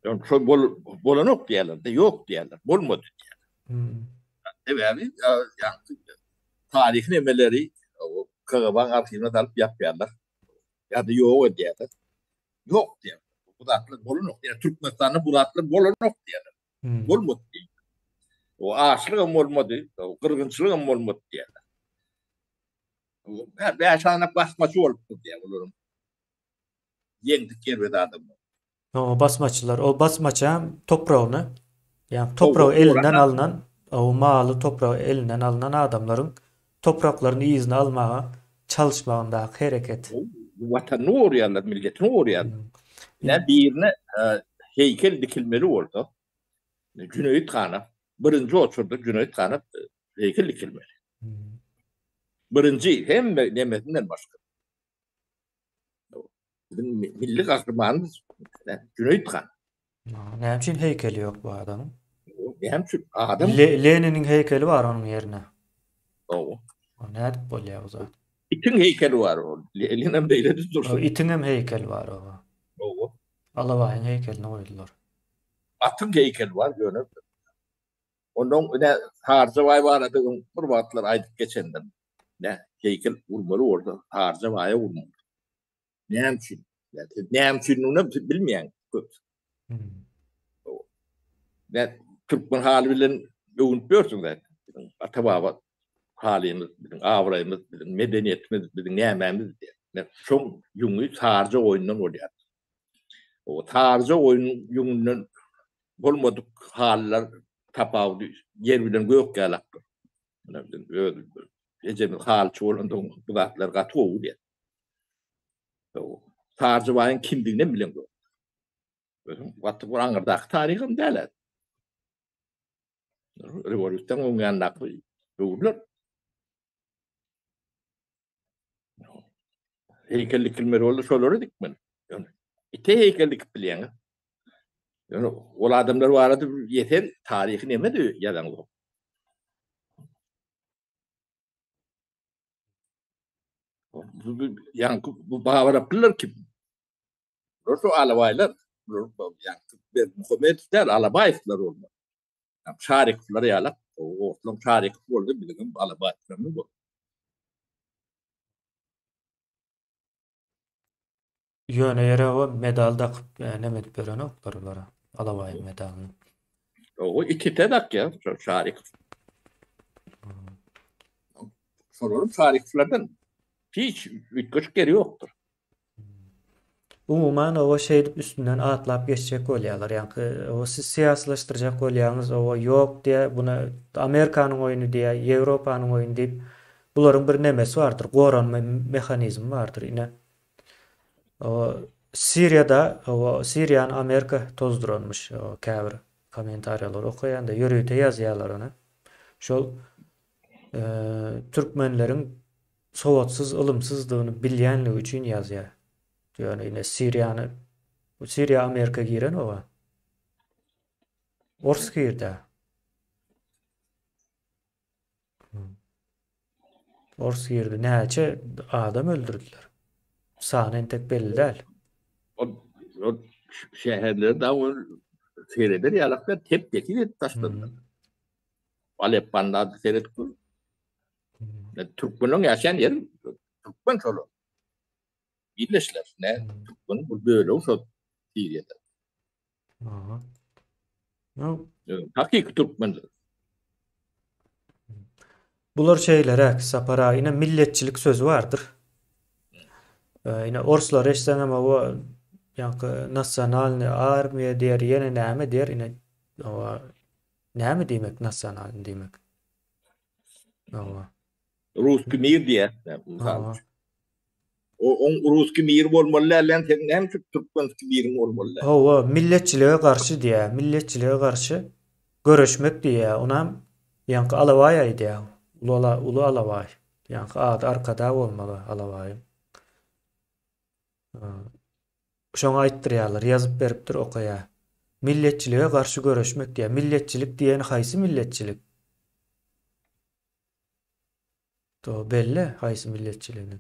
Ýok, şo bol bolanok diýerler-de, ýok diýerler, bolmady diýerler. Hmm. Sebäbi ýa taryhy nemeleri KGB-niň arhiwine salyp ýapýarlar. Ýa-da ýok edýärler. Ýok diýýär. Bu zatlar bolanok diýýär. Türkmenistanda bu zatlar bolanok diýýärler. Hmm. Bolmady diýýär. O açlygam bolmady, gyrgynçylygam bolmady diýýärler. Bäş anak basmaçy bolupdyr diýýär olaryň. Ýeňdik erbet adamlar. O basmaçylar, o basmaça topragyny, ýa topragy elinden alnan, o maly topragy elinden alnan adamlaryň topraklaryny yzyna almaga çalyşmagyndaky hereket. Watanyny goraýarlar, milletini goraýarlar. Ine birine heýkel dikilmeli bolsa, Jüneýit hana, birinji oçurda Jüneýit hana heýkel dikilmeli. Birinji hemme nemesinden başga. Biziň milli gahrymanymyz Jüneýit han. Näme üçin heýkeli ýok bu adamyň? Näme üçin adam Leniniň heýkeli bar onuň ýerine. Hawa. Nädip bolýar bu zat? Itiň heýkeli bar ol. Lenin hem beýle düz dursun. Itiň hem heýkeli bar oba. Hawa. Alabaýyň heýkelini goýdular. Atyň heýkeli bar ýöne Ondan ine Sarjabaý barada öň bir wagtlar aýdyp geçendim. Ne heýkel gurmaly bolsa Sarjabaýa gurmaly. Näme üçin? Ýa siz näme üçindigini siz bilmeýäňiz köp. Ne türkmen haly bilen öwünip ýörsüňiz. Biziň ata-baba halymyz, biziň abraýymyz, biziň medeniýetimiz, biziň nämämiz diýip. Ne şoň ýüňi sarja goýundan bolýar. O sarja goýnuň ýüňünden bolmadyk halylar tapawudy ýer bilen gök ýalakdyr. Muna biz öz ejemiz halyçy bolandygyň bu zatlary gaty gowy bilýär. Sarjybaýyň kimdigini hem bilen ýok. Özüň gaty bir aňyrdaky taryham däl. Rewolýusiýanyň öň ýanyndaky döwürler. Heýkel dikilmeli boldy, şolary dikmeli. Ýöne ite heýkel dikip bilýäňiz. Ýöne ol adamlar barada ýeten taryhy neme de ýazaňzok. Ýaňky bu babaraplylar kim? Bular şu alabaýlar. Bular ýaňky Berdimuhamedow däl, alabaýewler ollar. Şarikowlar ýalak, orslaň Şarikow boldy, biziňem alabaýewlerimiz boldy. Ýöne ýere o medal dakyp neme edip berenoklar olara alabaýyň medalyny. O itite dakýar Şarikow. Şolaryň Şarikowlardan hiç üýtgeşik ýeri ýokdur. Umuman oba şeýdip üstünden atlap geçjek bolýarlar. Ýaňky oba siz syýasylaşdyrjak bolýaňyz, oba ýok diýä, buna Amerikanyň oýny diýä, Ýewropanyň oýny diýip, bularyň bir nemesi bardyr, goranma mehanizmi bardyr. Ine, oba. Siriýada Siriýany Amerika tozduranmyş käbir kommentariýalary okaýanda ýörite ýazýarlar ony. Şol türkmenleriň sowatsyz, ylymsyzdygyny bilýänligi üçin ýazýar. Ýöne ine Siriýany bu Siriýa Amerika giren oba. Ors girdi. Ors girdi. Näçe adam öldürdiler. Sany entek belli däl. Ol, ol şäherleri da ol sereder ýalaklar tep tekiz edip taşladylar. Hmm. Aleppanda seret gör. Hmm. Türkmeniň ýaşaýan ýeri türkmen şol. Birleşler. Ne? Hmm. Türkmeniň bir bölegi şol Siriýada. Aha. No. Hakyky türkmenler. Bular şeýleräk, Sapar aga, ine milletçilik sözi bardyr. Ine orslar eşitseňem owa ýaňky nasionalnyý armiýa diýer, ýene näme diýer, ine owa näme diýmek nasionalnyý diýmek. Owa. Ruski mir diýer, mysal üçin. O oň ruski mir bolmaly däl, ýa sen näme üçin türkmenski miriň bolmaly däl? Hawa, milletçilige garşy diýýär. Milletçilige garşy göreşmek diýýär. Onam ýaňky alabaý aýdýar. Uly uly alabaý. Ýaňky ady Arkadag bolmaly alabaýyň. Şoňa aýtdyrýarlar, ýazyp beripdir, okaýar. Milletçilige garşy göreşmek diýýär. Milletçilik diýeni haýsy milletçilik? To belli haýsy milletçiligini.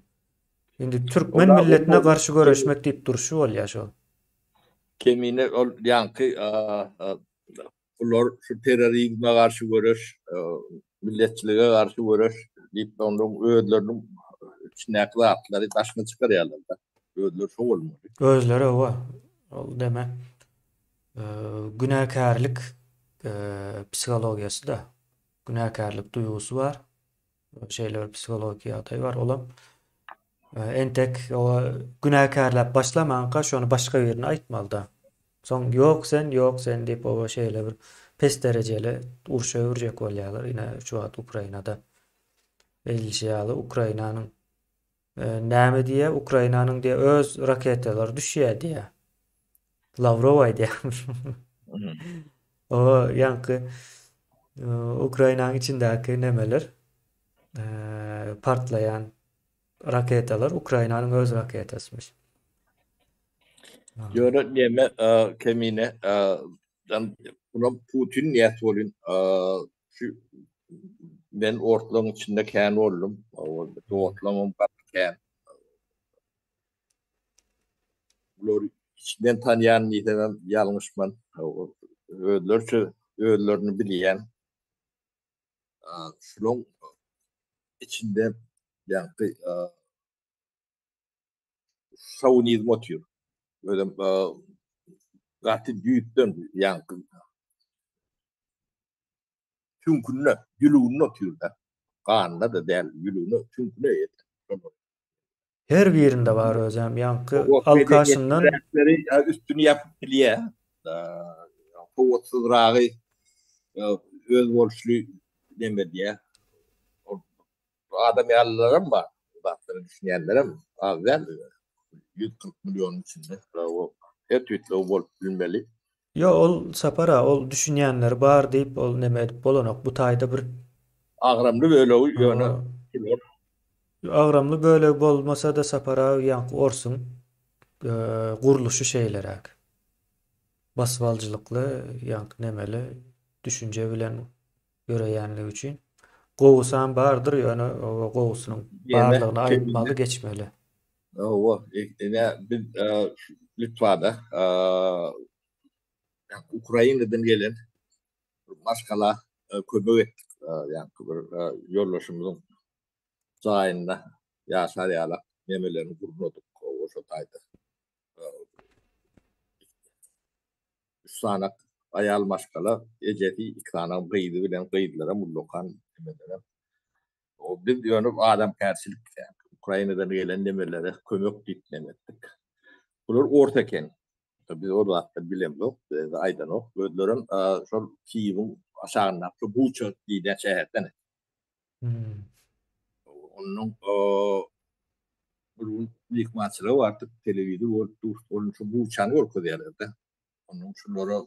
Indi türkmen milletine garşy göreşmek diýip durşy bolýar şol. Kemine ol ýaňky bular şu terrorizme garşy göreş, milletçilige garşy göreş diýip onuň özleriniň içindäki zatlary daşyna çykarýarlar-da. Özleri şo bolmaly. Özleri hawa. Ol deme günäkärlik psihologiýasy-da. Günäkärlik duýgusy bar. Şeýle bir psihologik ýagdaý bar. Olam entek o günäkärläp başlamanka şony başga birine aýtmalyda. Soň ýok sen, ýok sen diýip oba şeýle bir pes derejeli urşa öwürjek bolýarlar. Ine şu wagt Ukrainada edilişi ýaly Ukrainanyň Näme diýýär? Ukrainanyň diýýär öz raketalary düşýär diýýär. Lawrow aýdýar. O ýaňky Ukrainanyň içindäki nemeler partlaýan raketalar Ukrainanyň öz raketasymyş. Ýöne neme kemine buna Putin niýet bolun şu men ortlaryň içinde kän boldum. Dostlarym gaty kän. Bular içinden tanýan diýsemem ýalňyşman. Özleriçe özlerini bilýän. Şulaň içinde ýaňky şowinizm otyr. Özem gaty düýpden ýaňky süňkünde, ýülüginde otyr-da. Ganynda-da däl, ýülügine, süňküne ýeten. Her birinde bar özem ýaňky alkaşyndan. Üstüni ýapyp bilýär. Sowatsyzragy özboluşly neme edýär. Adam ýalylaram bar. Bu zatlara düşünýänlerem az däl. 140 millionyň içinde her tüýtlügi bolup bilmeli. Ýo ol Sapar aga ol düşünýänleri bar diýip ol neme edip bolanok bu taýda bir Agramly bölegi ýöne şular. Agramly bölegi bolmasada Sapar aga ýaňky orsuň gurluşy şeýleräk. Basybaljylykly ýaňky nemeli düşünje bilen ýöreýänligi üçin. Gowusam bardyr, ýöne gowusynyň barlygyny aýtmaly, geçmeli. Hawa, ine biz Litwada Ukrainadan gelen bir maşgala kömek etdik. Ýaňky bir ýoldaşymyzyň jaýynda ýaşar ýalak nemelerini gurnadyk şo taýda. Üç sany aýal maşgala, ejesi, iki sany gyzy bilen gyzlaram ullakan nemelerem. O biz ýöne adamkärçilik Ukrainadan gelen nemelere kömek diýip neme etdik. Bular ors eken. Biz o zatlar bilemzok, bize aýdanok. Özlerem şol Kiýewiň aşagyndaky Buça diýilýän şäherden eken. Onuň bir gün. Myhmançylyga bardyk, telewizor görüp dur, ol şu Buçany görkezýärler-de. Ondan şulara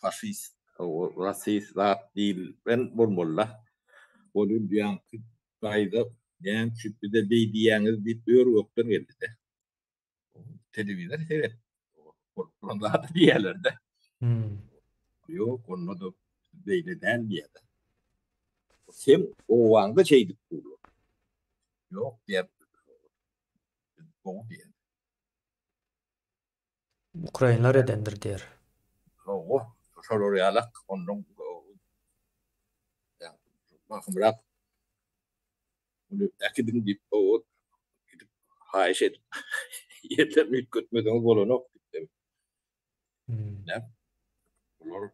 faşist, rasist zat diýilen bolmaly-da. Ol ýaňky daýza näme üçin bize beý diýýäňiz diýip ör-gökden geldi-de. Telewizor seret. Bolup duran zady diýýärler-de. Ýok, onda-da beýle däl diýýärler. Sen obaňda şeýdip durlar. Ýok diýýär. Gowy diýýär. Ukrainler edendir diýer. Hawa, şolar ýalak ondan bahymrak muny äkidiň diýip o gidip haýyş edip ýerlerini üýtgetmeseňiz bolanok diýip. Näme? Bular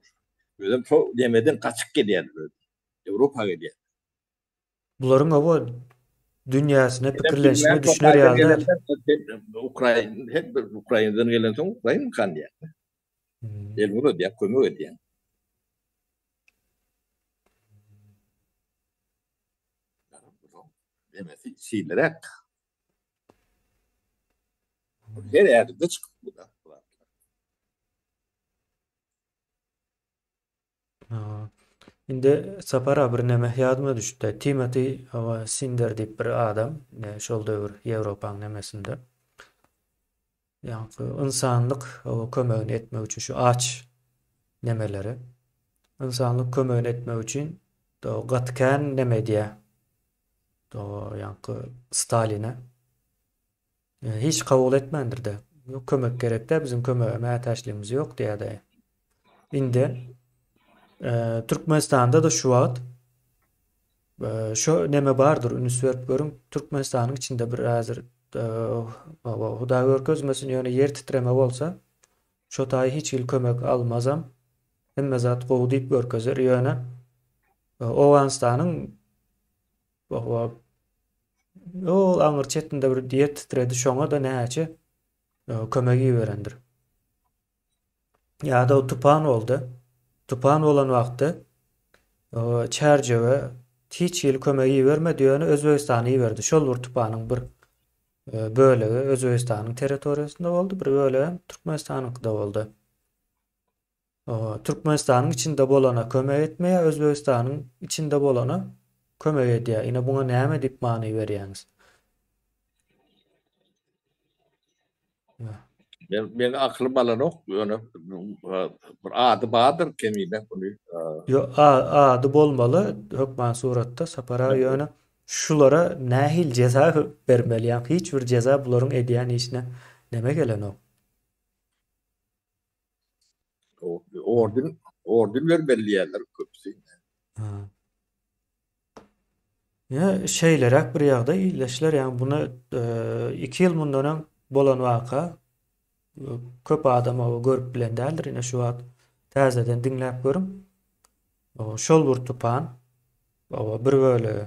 özem şo nemeden gaçyp gelýärler. Ýewropa gelýär. Bularyň oba dünýäsine, pikirlenişine düşüner ýaly däl. Ukrain, her bir Ukrainadan gelensoň Ukrain kanýar. El uzadýar, kömek edýär. Demesi şeýleräk. Her ädimde çykyp bu da. Indi Sapar a birneme ýadyma düşdi. Timoti Sinder diýip bir adam, şol döwür Ýewropaň nemesinde. Ýaňky ynsanlyk kömegini etmek üçin şu aç nemeleri ynsanlyk kömegini etmek üçin gaty kän neme edýär. Ýaňky Staline. Hiç kabul etmändir-de. Kömek gerek däl, biziň kömege mätäçligimiz ýok diýýär-de. Indi Türkmenistanda-da şu wagt şu neme bardyr, üns berip görüň, Türkmenistanyň içinde bir häzir Hudaý görkezmesin, ýöne ýer titreme bolsa, şo taýy hiç hili kömek almazam, hemme zat gowy diýip görkezer, ýöne Owganystanyň Ol aňyr çetinde bir ýer titredi, şoňa-da näçe kömek iberendir. Ýa-da o tupan boldy. Tupan bolan wagtda Çärjewe hiç hili kömek ibermedi, ýöne Özbegistana iberdi. Şol bir tupanyň bir bölegi Özbegistanyň territoriýasynda boldy, bir bölegi Türkmenistanyňkyda boldy. Türkmenistanyň içinde bolana kömek etmeýär, Özbegistanyň içinde bolana kömek edýär. Ine buňa näme diýip many berýäňiz? Men men akylym alanok, ýöne bir ady bardyr kemine muny. Ýok, ady bolmaly hökman suratda Sapar aga ýöne şulara nähili jeza bermeli? Ýa hiç bir jeza bularyň edýän işine neme gelenok. Orden, orden bermeli diýýärler köpüsi. Ha. Ýa şeýleräk bir ýagdaý ildeşler, ýagny buny 2 ýyl mundan öň bolan waka köp adam o görüp bilen däldir. Ine şu wagt täzeden diňläp görüň. Şol bir tupan o bir bölegi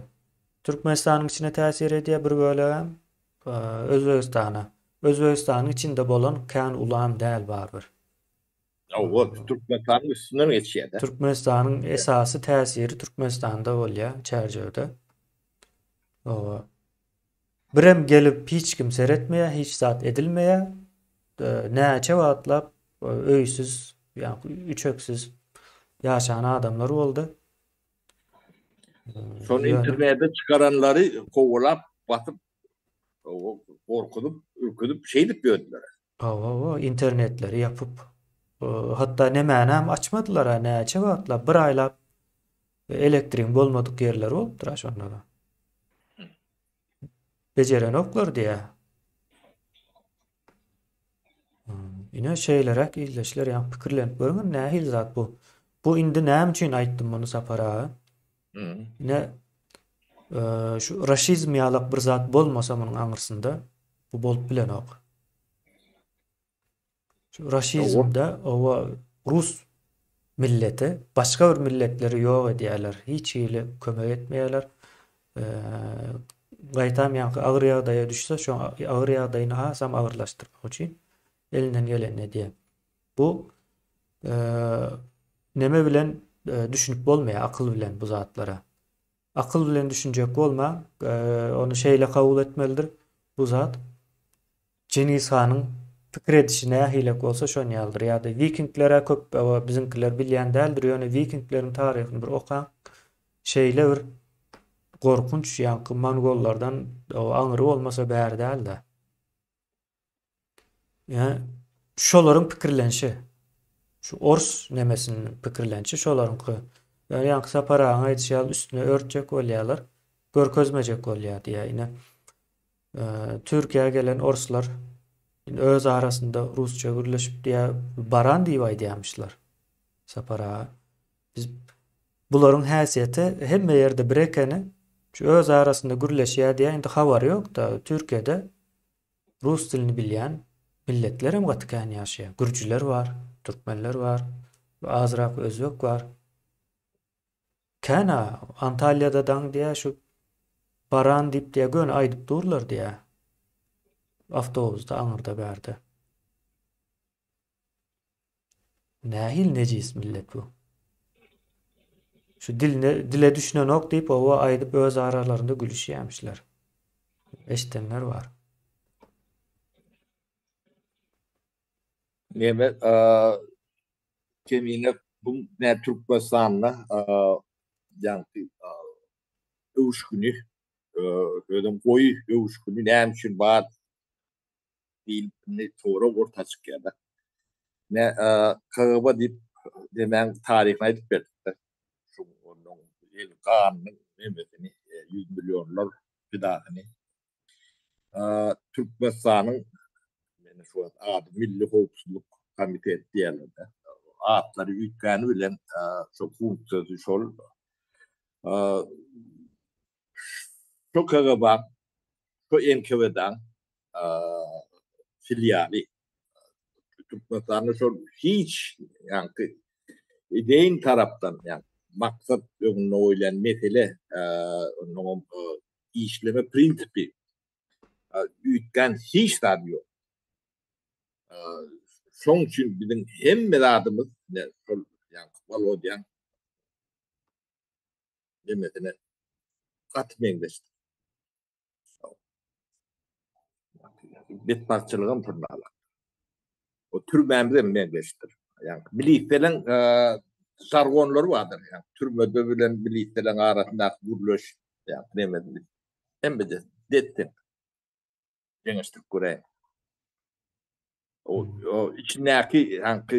Türkmenistanyň içine täsir edýär, bir bölegem Özbegistana. Özbegistanyň içinde bolan kän ulam däl barybir. Hawa, Türkmenistanyň üstünden geçýär-de. Türkmenistanyň esasy täsiri Türkmenistanda bolýar, Çärjewde. Hawa. Birem gelip hiç kim seretmeýär, hiç zat edilmeýär. Näçe wagtlap öýsüz, ýa üçeksiz ýaşan adamlar boldy. Şony internete çykaranlary kowalap, basyp, gorkuzyp, ürküzip şeýdip ýördüler. Hawa, hawa, internetleri ýapyp, hatda nemänem açmadylar-a, näçe wagtlap, bir aýlap elektrigiň bolmadyk ýerleri bolupdyr-a şonda-da. Bejerenoklar diýýär. Ine şeýleräk ildeşler, ýa pikirlenip görüň, nähili zat bu? Bu indi näme üçin aýtdym muny Sapar aga? Ine şu raşizm ýalak bir zat bolmasa munuň aňyrsynda bu bolup bilenok. Şu raşizmde owa rus milleti başga bir milletleri ýok edýärler. Hiç hili kömek etmeýärler. Gaýtam ýaňky agyr ýagdaýa düşse, şo agyr ýagdaýyny hasam agyrlaşdyrmak üçin elinden gelenini edýär. Bu neme bilen düşünip bolmaýar, akyl bilen bu zatlara. Akyl bilen düşünjek bolma, ony şeýle kabul etmelidir bu zat. Çingiz hanyň pikir edişi nähilek bolsa şon ýalydyr. Ýa-da wikingler-ä köp biziňkiler bilýän däldir, ýöne wikingleriň taryhyny bir okaň. Şeýle bir gorkunç ýaňky mongollardan aňry bolmasa bäri däl-de. Ýa şolaryň pikirlenişi. Şu ors nemesiniň pikirlenişi şolaryňky. Ýöne ýaňky Sapar agaň aýdyşy ýaly üstüne örtjek bolýarlar. Görkezmejek bolýar diýýär. Ine Türkiýä gelen orslar öz arasynda rusça gürleşip diýýär, baran diýip aýdýarmyşlar. Sapar aga. Biz bularyň häsiýeti hemme ýerde bir ekeni. Şu öz arasynda gürleşýär diýýär. Indi habary ýok-da Türkiýede Rus dilini bilýän milletler hem gaty kän ýaşaýar. Gürjüler bar, türkmenler bar, azrak özbek bar. Kän-ä, Antalýada daň diýýär şu baran diýip diýýär, göni aýdyp durlar diýýär. Awtobusda aňyrda bärde. Nähili nejis millet bu. Şu diline, dile düşünenok diýip owa aýdyp öz aralarynda gülüşýämişler. Eşdenler bar. Neme kemine bu ne Türkmenistanda ýaňky öwüşgini özem goýy öwüşgini näme üçin bar diýlip indi sorag orta çykýar-da. Ne KGB diýip demäň taryhyny aýdyp berdik-de. Şu onuň el ganynyň nemesini, ýüz millionlar pidasyny. Türkmenistanyň meni şu wagt ady Milli howpsuzlyk komiteti diýýärler-de. Atlary üýtgäni bilen şo funksiýasy şol. Şo KGB-iň, şo NKWD-iň filialy. Türkmenistanda şol hiç ýaňky ideýin tarapdan ýa maksat öňünde goýlan mesele, onuň işleme prinsipi üýtgän hiç zady ýok. Şoň üçin biziň hemme zadymyz şol ýaňky Wolodýaň demesine gaty meňzeşdir. Betbagtçylygam şunda. O türmämiz hem meňzeşdir. Ýagny miliseleň žargonlary bardyr. Ýagny türmede bilen miliseleň arasyndaky gürleş, ýagny neme hemmede dessin. Deňeşdirip göräýiň. O, o içindäki ýaňky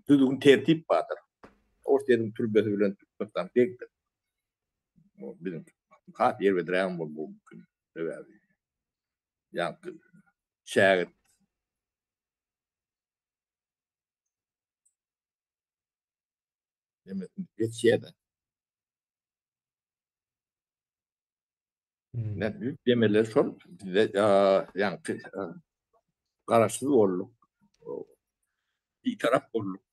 düzgün tertip bardyr. Orsýetiň türmesi bilen Türkmenistan deňdir. Biziň has erbedrägem bolmagy mümkin. Sebäbi ýaňky şägirt nemesini geçýär-de. Ne büyük demeler şol bize ýaňky garaşsyz bolduk. Bitarap bolduk.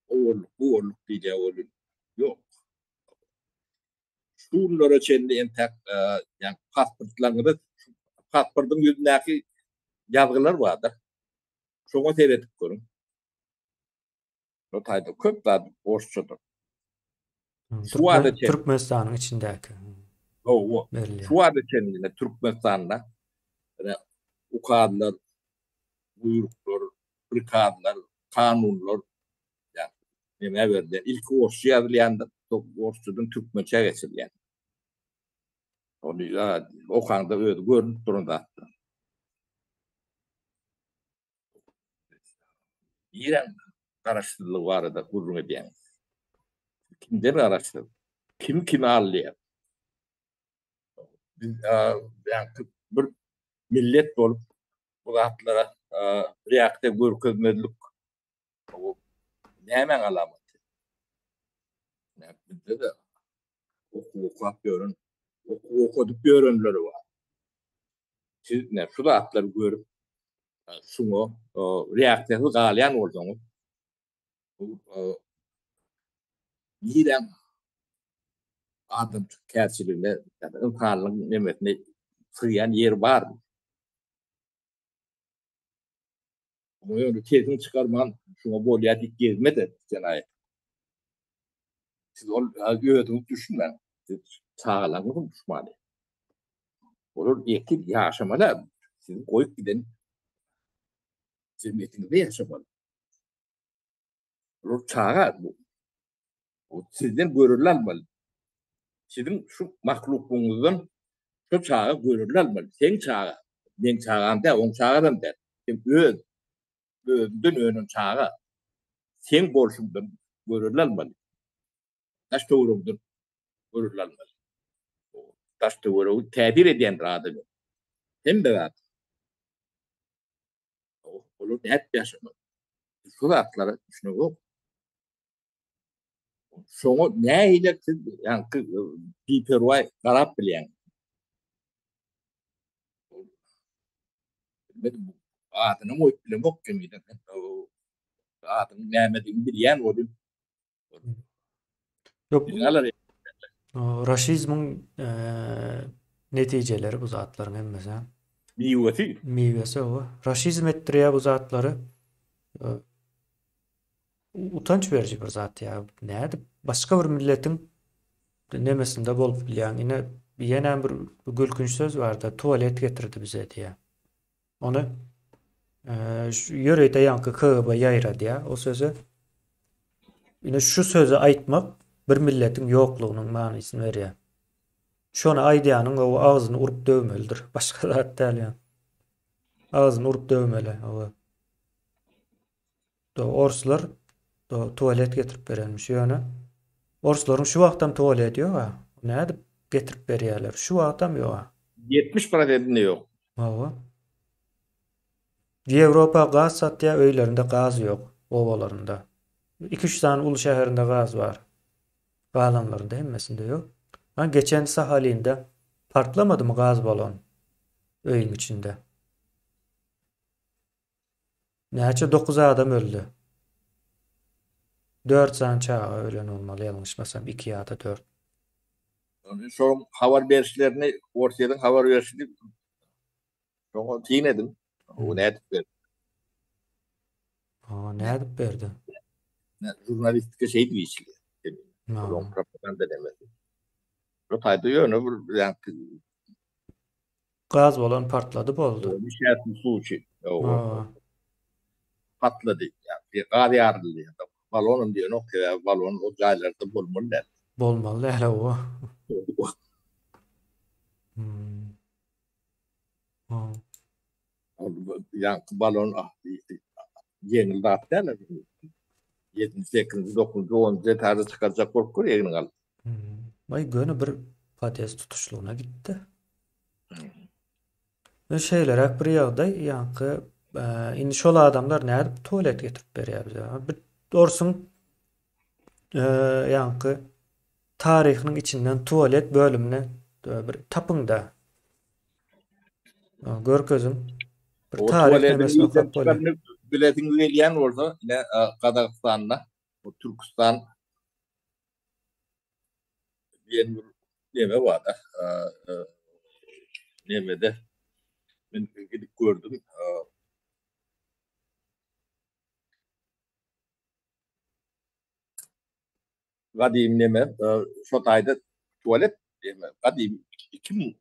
O bolduk, bu bolduk diýýär welin ýok. Şu günlere çenli entäk ýaňky pasportlaryňyzy pasportyň ýüzündäki ýazgylar bardyr. Şoňa seredip görüň. Şo taýda köp zat orsçadyr. Şu wada çenli Türkmenistanyň içindäki. Hawa. Şu wada çenli Türkmenistanda ine ukazlar, buýruklar, prikazlar, kanunlar ýa näme berilýär? Ilki orsça ýazylýandyr, soň orsçadan türkmençä geçirilýär. Ony okaňda özi görnüp duran zatdyr. Niräň garaşsyzlygy barada gürrüň edýäňiz? Kimden garaşsyz? Kim kimi aldaýar? Biz ýaňky bir millet bolup bu zatlara reaksiýa görkezmezlik bu nämäň alamaty? Bizde-de okuw okap ýören, okuw okadyp ýörenleri bar. Siz ne şu zatlary görüp şuňa reaksiýasyz galýan bolsaňyz bu niräň adamkärçiligine, ýa-da ynsanlygyň nemesine sygýan ýeri barmy? Muňa ýöne sesiňi çykarman şuňa bolýar diýip gezme-de jenaýat. Siz ol özüňiz düşünmäň. Siz çagalaryňyzyň duşmany. Olar ertir ýaşamaly siziň goýup giden. Jemgyýetiňizde ýaşamaly. Olar çaga bu. O sizden görelde almaly. Siziň şu mahluklygyňyzdan şu çaga görelde almaly. Seň çaga, meň çagam däl, oň çagasam däl. Sen öz özünden önen çaga. Seň bolşuňdan görelde almaly. Daş töwereginden görelde almaly. Daş töweregi täsir edýändir adama. Hemme zat. Olar nädip ýaşamaly? Şu zatlara düşüneňok. Şoňa nähili siz ýaňky biperwaý garap bilýäňiz? Bilmedim, adyny goýup bilemok jemgyýetiň. Adynyň nämedigini bilýän welin. Ýok. Raşizmiň netijeleri bu zatlaryň hemmesi. Miwesi. Miwesi o. Raşizm etdirýär bu zatlary. Utanç beriji bir zat ýa. Nädip başga bir milletiň nemesinde bolup bilýäň. Ine ýenem bir gülkünç söz barda tualet getirdi bize diýýär. Ony ýörite ýaňky KGB ýaýradýar o sözi. Ine şu sözi aýtmak bir milletiň ýoklugynyň manysyny berýär. Şony aýdýanyň o agzyny urup döwmelidir. Başga zat däl ýa. Agzyny urup döwmeli. Owa. Do orslar do tualet getirip berenmiş ýöne orslaryň şu wagtam tualeti ýok a. Nädip getirip berýärler? Şu wagtam ýok a. 70 prosentinde ýok. Hawa. Ýewropa gaz satýar, öýlerinde gaz ýok, obalarynda. 2-3 sany uly şäherinde gaz bar. Galanlarynda hemmesinde ýok. Ha geçen Sahalinde partlamadymy gaz balon öýüň içinde? Näçe 9 adam öldi. 4 sany çaga ölen bolmaly ýalňyşmasam 2 ýa-da 4. Şoň habar berişlerini Orsýetiň habar berişini şoňa syn ediň. O nädip berdi? Ha, nädip berdi? Žurnalistika şeýdip işleýär. Olaryň propaganda demesi. Bu taýda ýöne bir ýaňky Gaz bolan partlady boldy. Nişätni suw Patlady. Gaz ýaryldy. Balonam diýenok, sebäbi balon o jaýlarda bolmaly däl. Bolmaly däl hawa. Ýaňky balon ýeňil zat däl. Ýedinji, sekizinji, dokuzynjy, onunjy etaža çykarjak bolup gör egniňe alyp. Baý göni bir podýezd tutuşlygyna gitdi. Ýöne şeýleräk bir ýagdaý, ýaňky indi şol adamlar nädip tualet getirip berýär bize? Bir orsuň ýaňky taryhynyň içinden tualet bölümini bir tapyň-da. Görkeziň. Bir taryh nemesini okap bolýar. Bilesiňiz gelýän bolsa, ine Gazagystanda, Türküstan diýen bir neme bar-da. Nemede men gidip gördüm. Gadymy neme, şo taýda tualet neme, gadymy 2000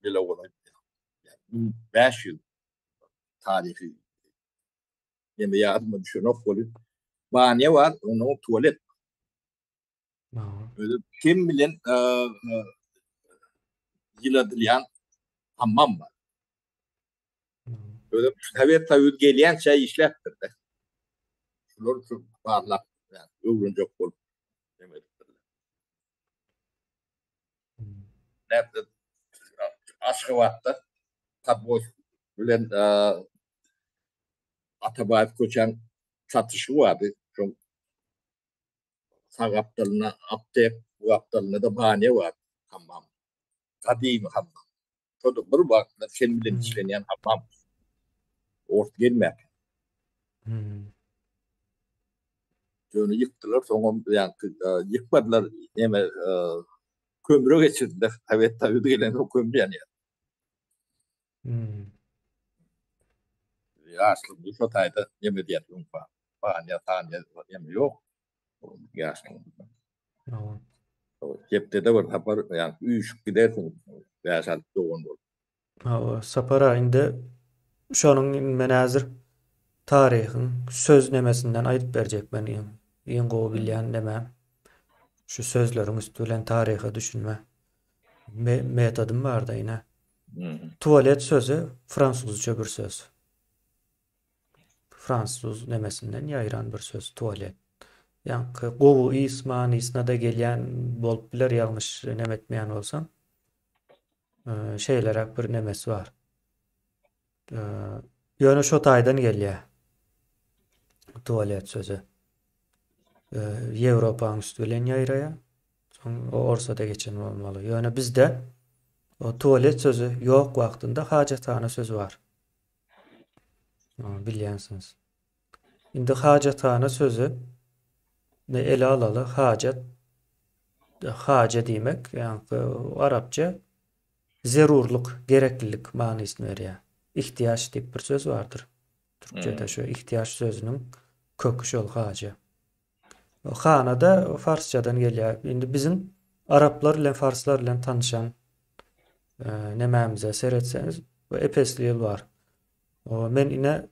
ýyla golaý, 1500 taryhy neme ýadyma düşenok welin, banýa bar, onnoň tualet. Özi kim bilen ýyladylýan hammam bar. Özem Sowet Soýuzy gelýänçä işläpdir-de. Şular şu barlap, öwrenjek bolup neme edipdirler. Nätdi? Aşgabatda Podwoz bilen Atabaýew köçäň çatyşygy bardy. Şoň sag gapdalynda aptek, bu gapdalynda-da banýa bar, hammam. Gadymy hammam. Şo-da bir wagtlar sen bilen işlenýän hammam. Ors gelmänkä. Ýöne ýykdylar, soňam ýaňky ýykmadylar, neme kömre geçirdiler. Sowet Soýuzy gelensoň kömür ýanýar. Ýaşlygymda şo taýda neme diýýär öň banýa, sanýa neme ýok. Ýaşlygymda. Hepdede bir sapar ýa üýşüp gidersiň, bäş-alty dogan bolup. Hawa, Sapar aga indi şonuň men häzir taryhyň söz nemesinden aýdyp berjek men iň iň gowy bilýän nemem şu sözleriň üsti bilen taryha düşünme me metodym barda ine. Tualet sözi fransuzça bir söz. Fransuz nemesinden ýaýran bir söz tualet. Ýaňky gowy ys manysyna-da gelýän bolup biler ýalňyş neme etmeýän bolsam. Şeýleräk bir nemesi bar. Ýöne şo taýdan gelýär. Tualet sözi. Ýewropanyň üsti bilen ýaýraýar. Soň Orsada geçen bolmaly. Ýöne bizde o tualet sözi ýok wagtynda hajathana sözi bar. Bilýänsiňiz. Indi hajathana sözi ne ele alaly hajat haja diýmek, ýaňky arapça zerurlyk, gereklilik manysyny berýär. Ihtiýaç diýip bir söz bardyr. Türkçede şu ihtiýaç sözüniň köki şol haja. Hana-da farsçadan gelýär. Indi biziň araplar bilen, farslar bilen tanyşan nemämize seretseňiz, bu epesli ýyl bar. Men ine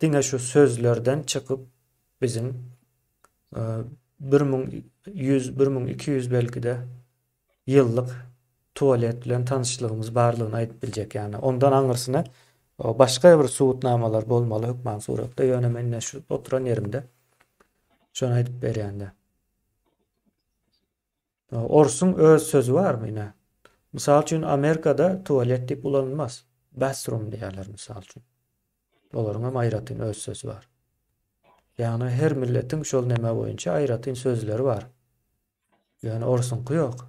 diňe şu sözlerden çykyp biziň 1100, 1200 belki-de ýyllyk tualet bilen tanyşlygymyz barlygyny aýdyp biljek. Ýagny ondan aňyrsyna başga bir subutnamalar bolmaly hökman suratda. Ýöne men ine şu oturan ýerimde şony aýdyp berýän-de. Orsuň öz sözi barmy ine? Mysal üçin Amerikada tualet diýip ulanylmaz. Bathroom diýýärler mysal üçin. Olaryň hem aýratyn öz sözi bar. Ýagny her milletiň şol neme boýunça aýratyn sözleri bar. Ýöne orsuňky ýok.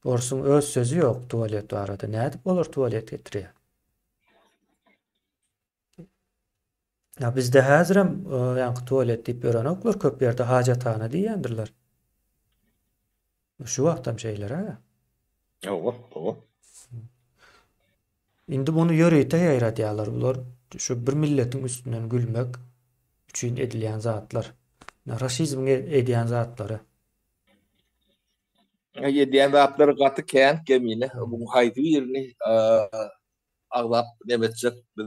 Orsuň öz sözi ýok tualet barada. Nädip olar tualet getirýär? Ya bizde häzirem e, ýaňky tualet diýip ýörenoklar, köp ýerde hajathana diýýändirler. Şu wagtam şeýler ha. Hawa, hawa. Indi muny ýörite ýaýradýarlar. Bular şu bir milletiň üstünden gülmek üçin edilýän zatlar. Raşizmiň e-, edýän zatlary. Edýän zatlary gaty kän kemine. Bu haýsy birini agzap neme etjek biz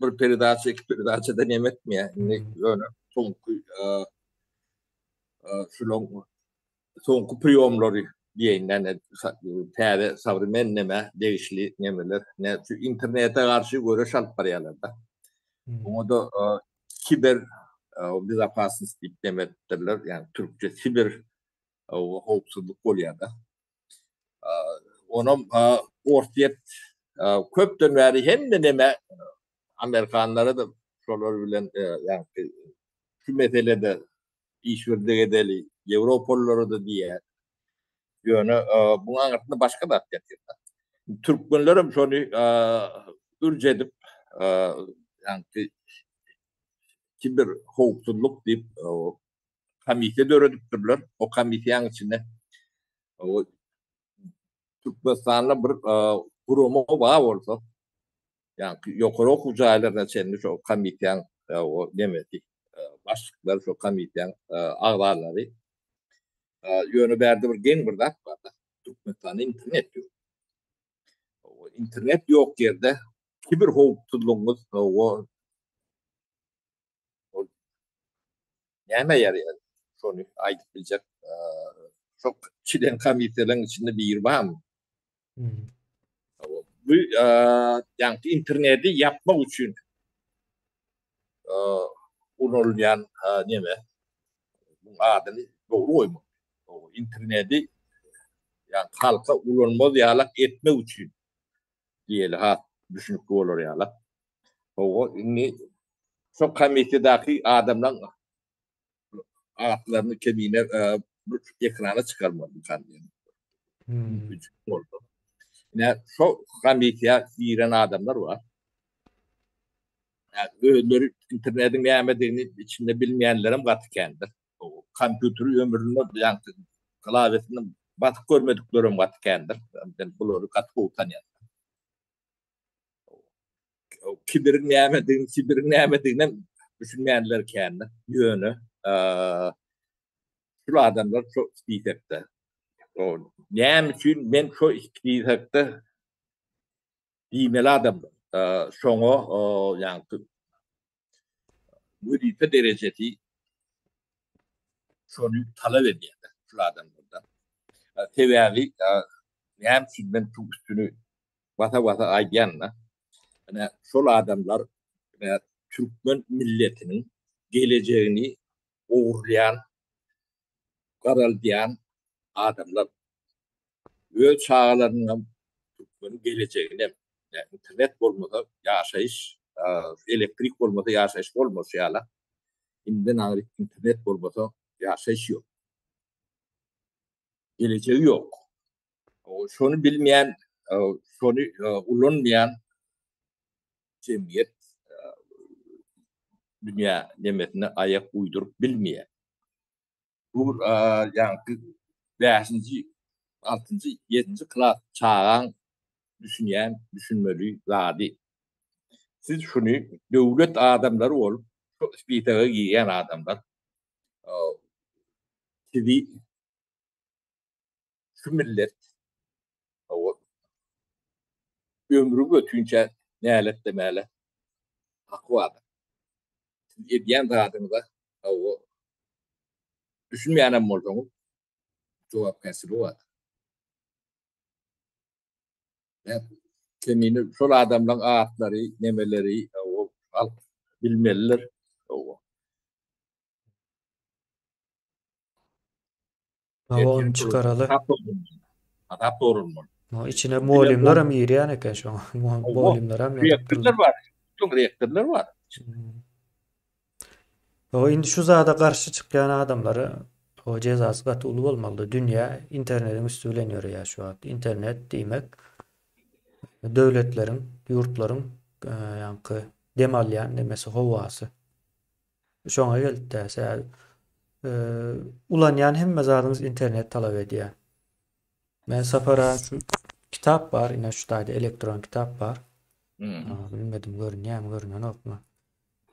bir peredaça iki peredaçada neme etmeýär. Indi ýöne soňky şulaň soňky priýomlary diýeýin näme täze sowremen neme degişli nemeler ne şu internete garşy göreş alyp barýarlar-da. Oňa da kiber bezopasnost diýip neme etdirler, ýagny türkçe siber howpsuzlyk bolýar-da. Onam Orsýet köpden bäri hemme neme amerikanlara da şolar bilen ýagny şu meselede işbirlik edeli, ýewropalylara-da diýýär. Ýöne buň aňyrsynda başga zat ýatyr. Türkmenlerem şony ürç edip, ýagny kiber howpsuzlyk diýip komissiýa döredipdirler. O komissiýanyň içinde Türkmenistanda bir gurama bar bolsa, ýagny ýokary okuw jaýlaryna çenli şo komissiýaň o nemesi, başlyklary şo komissiýaň agzalary. Ýöne bärde bir geň bir zat bar-da, Türkmenistanda internet ýok. Internet ýok ýerde kiber howpsuzlygyňyz o nämä ýaraýar? Şony aýdyp biljek şo çilen komissiýalaryň içinde biri barmy? Bu ýaňky interneti ýapmak üçin ulanylýan neme? Bu adyny dogry goýmak. Interneti ýa halka ulanmaz ýalak etmek üçin diýeli has düşünikli bolar ýalak. Hawa, indi şo komissiýadaky adamlaryň atlaryny kemine bir ekrana çykarmaly diýen. Boldy. Ine şo komissiýa giren adamlar bar. Özleri internetiň nämedigini içinde bilmeýänlerem gaty kändir. Kompýuteri ömründe ýaňky klawesini basyp görmediklerem gaty kändir. Men bulary gaty gowy tanýan. Kibiriň nämedigini, sibiriň nämediginem düşünmeýänler kändir. Ýöne şul adamlar şo spisekde. Näme üçin men şo spisekde? Diýmeli adamlar. Şoňa ýaňky wezipe derejesi şony talap edýär şul adamlardan. Sebäbi näme üçin men şu üstüni basa-basa aýdýan-da, ine şol adamlar ine türkmen milletiniň gelejegini ogurlaýan, garaldýan adamlar. Öz çagalarynyňam türkmeniň gelejeginem, internet bolmasa ýaşaýyş, elektrik bolmasa ýaşaýyş bolmaz ýaly, indiden aňryk internet bolmasa ýaşaýyş ýok. Gelejegi ýok. Şony bilmeýän, şony ulanmaýan jemgyýet dünýä nemesine aýak uýduryp bilmeýär. Bu ýaňky bäşinji, altynjy, ýedinji klas çagaň düşünýän, düşünmeli zady. Siz şuny döwlet adamlary bolup, şu spisoga girýän adamlar sizi şu millet ömri götünçä näletlemäle haky bardyr. Siz edýän zadyňyza düşünmeýänem bolsaňyz jogapkärçiligi bardyr. Kemini şol adamlaryň atlary, nemeleri halk bilmelidir. Hawa ony çykaraly. Hasap dogrulmaly. No içine mugallymlar hem girýän eken şoňa. Mugallymlar hem rektorlar bar. Şoň rektorlar bar. Hawa indi şu zada garşy çykýan adamlara o jezasy gaty uly bolmalydy. Dünýä internetiň üsti bilen ýöreýär şu wagt. Internet diýmek döwletleriň, ýurtlaryň ýaňky dem alýan nemesi howasy. Şoňa geldi-dä. Sebäbi ulanýan hemme zadyňyz internet talap edýär. Men Sapara şu kitap bar, ine şu taýda elektron kitap bar. Hmm. Bilmedim görünýärmi, görünenokmy.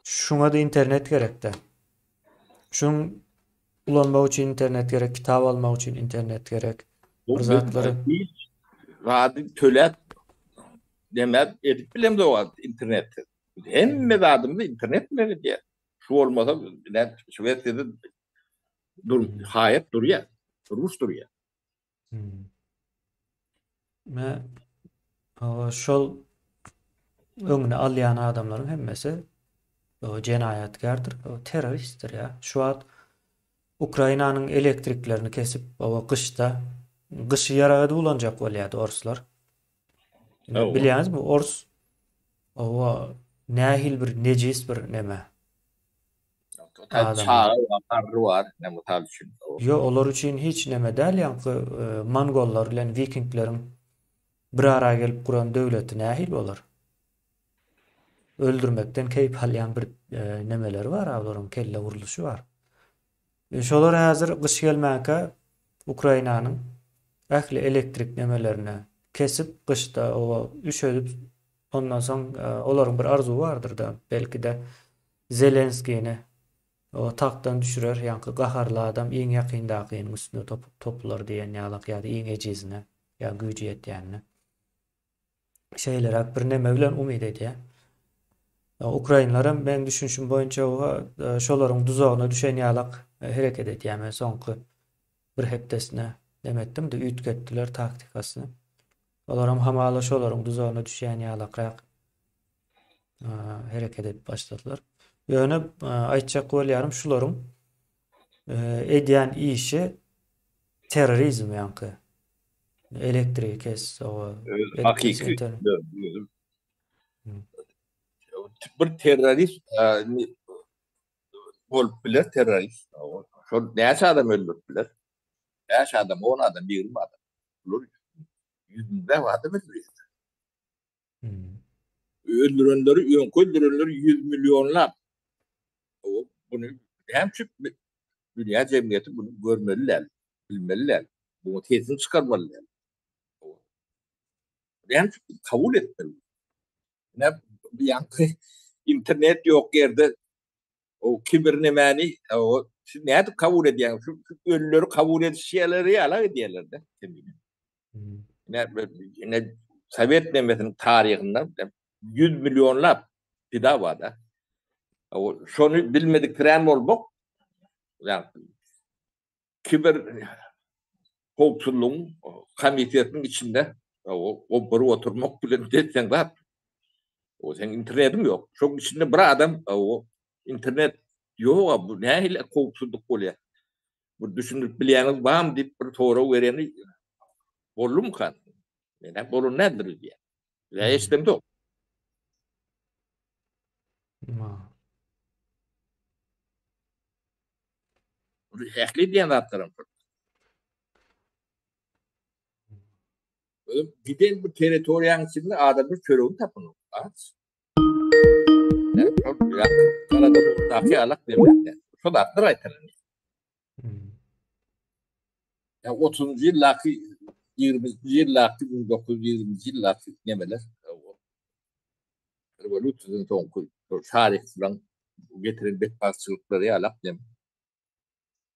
Şuňa da internet gerekde. Şuň ulanmak üçin internet gerek, kitap almak üçin internet gerek. Bir zatlary zady töläp demek edip bilemzok internet. Hemme zadymyzy internet bilen edýär. Şu bolmasa, näme Şwesiýada dur, haýat durýar. Durmuş durýar. Hmm. Me şol öňüni alýan adamlaryň hemmesi o jenaýatkärdir, o terroristdir ýa. Şu wagt Ukrainanyň elektriklerini kesip, o gyşda gyşy ýarag edip ulanjak bolýardy orslar. Bilýäňizmi, ors owa nähili bir nejis bir neme. Çaga bar, garry bar, ne mysal üçin. Ýo, olar üçin hiç neme däl, ýaňky e, mongollar bilen wikingleriň bir ara gelip guran döwleti nähili bolar? Öldürmekden keýp alýan bir e, nemeleri bar, olaryň kelle gurluşy bar. Şolar häzir gyş gelmänkä Ukrainanyň ähli elektrik nemelerini kesip, gyşda oba üşedip, ondan soň olaryň bir arzuwy bardyr-da, belki-de Zelenskini o tagtdan düşürer, ýaňky gaharly adam iň ýakyndakynyň üstüne topular diýen ýalak ýa-da iň ejizine ýa güýji ýetýänine. Şeýleräk bir neme bilen umyt edýär. Ukrainler hem meň düşünişim boýunça şolaryň duzagyna düşen ýalak hereket edýär. Men soňky bir hepdesine neme etdim-de üýtgetdiler taktikasyny. Olaram hamala şolaryň duzagyna düşýän ýalakrak hereket edip başladylar. Ýöne aýtjak bolýarym şularyň edýän işi terrorizm ýaňky. Elektrigi kes, owa. Hakyky. Bir terrorist bolup biler terrorist. Şol näçe adam öldürip biler? 5 adam, 10 adam, 20 adam. Bular ýüz müňläp adam öldürýär. Öldürenleri, öňki öldürenleri ýüz millionlap. Bunu näme üçin dünýä jemgyýeti bunu görmeli däl, bilmeli däl. Buňa sesini çykarmaly däl. Näme üçin kabul etmeli? Ne ýaňky internet ýok ýerde o kibir nemäni o siz nädip kabul edýäňiz? Şu ölüleri kabul edişýärler ýaly edýärler-de. Ne ne. sowet nemesiniň taryhynda 100 millionlap pida bar-da. Şony bilmediksirän bolmak, ýa kiber howpsuzlygyň komitetiniň içinde gomparyp oturmak bilen deň zat. O seň internetiň ýok. Şoň içinde bir adam o internet ýok, bu nähili howpsuzlyk bolýar? Bir düşündirip bilýäňiz barmy diýip bir sorag bereni boldumyka? Men bolan däldir diýýän. Ýa eşidemzok. Ähli edýän zatlaram şol. Özüm giden bir territoriýanyň içinde adamlar çöregini tapynok. Aç. Garada alak diýmek. Şo zatlar aýtylýar. Ya 30-njy ýyldaky 20-nji ýyldaky 1920-nji ýyldaky nemeler rewolýusiýadan soňky şaryklaryň getiren betbagtçylyklary ýalak nem.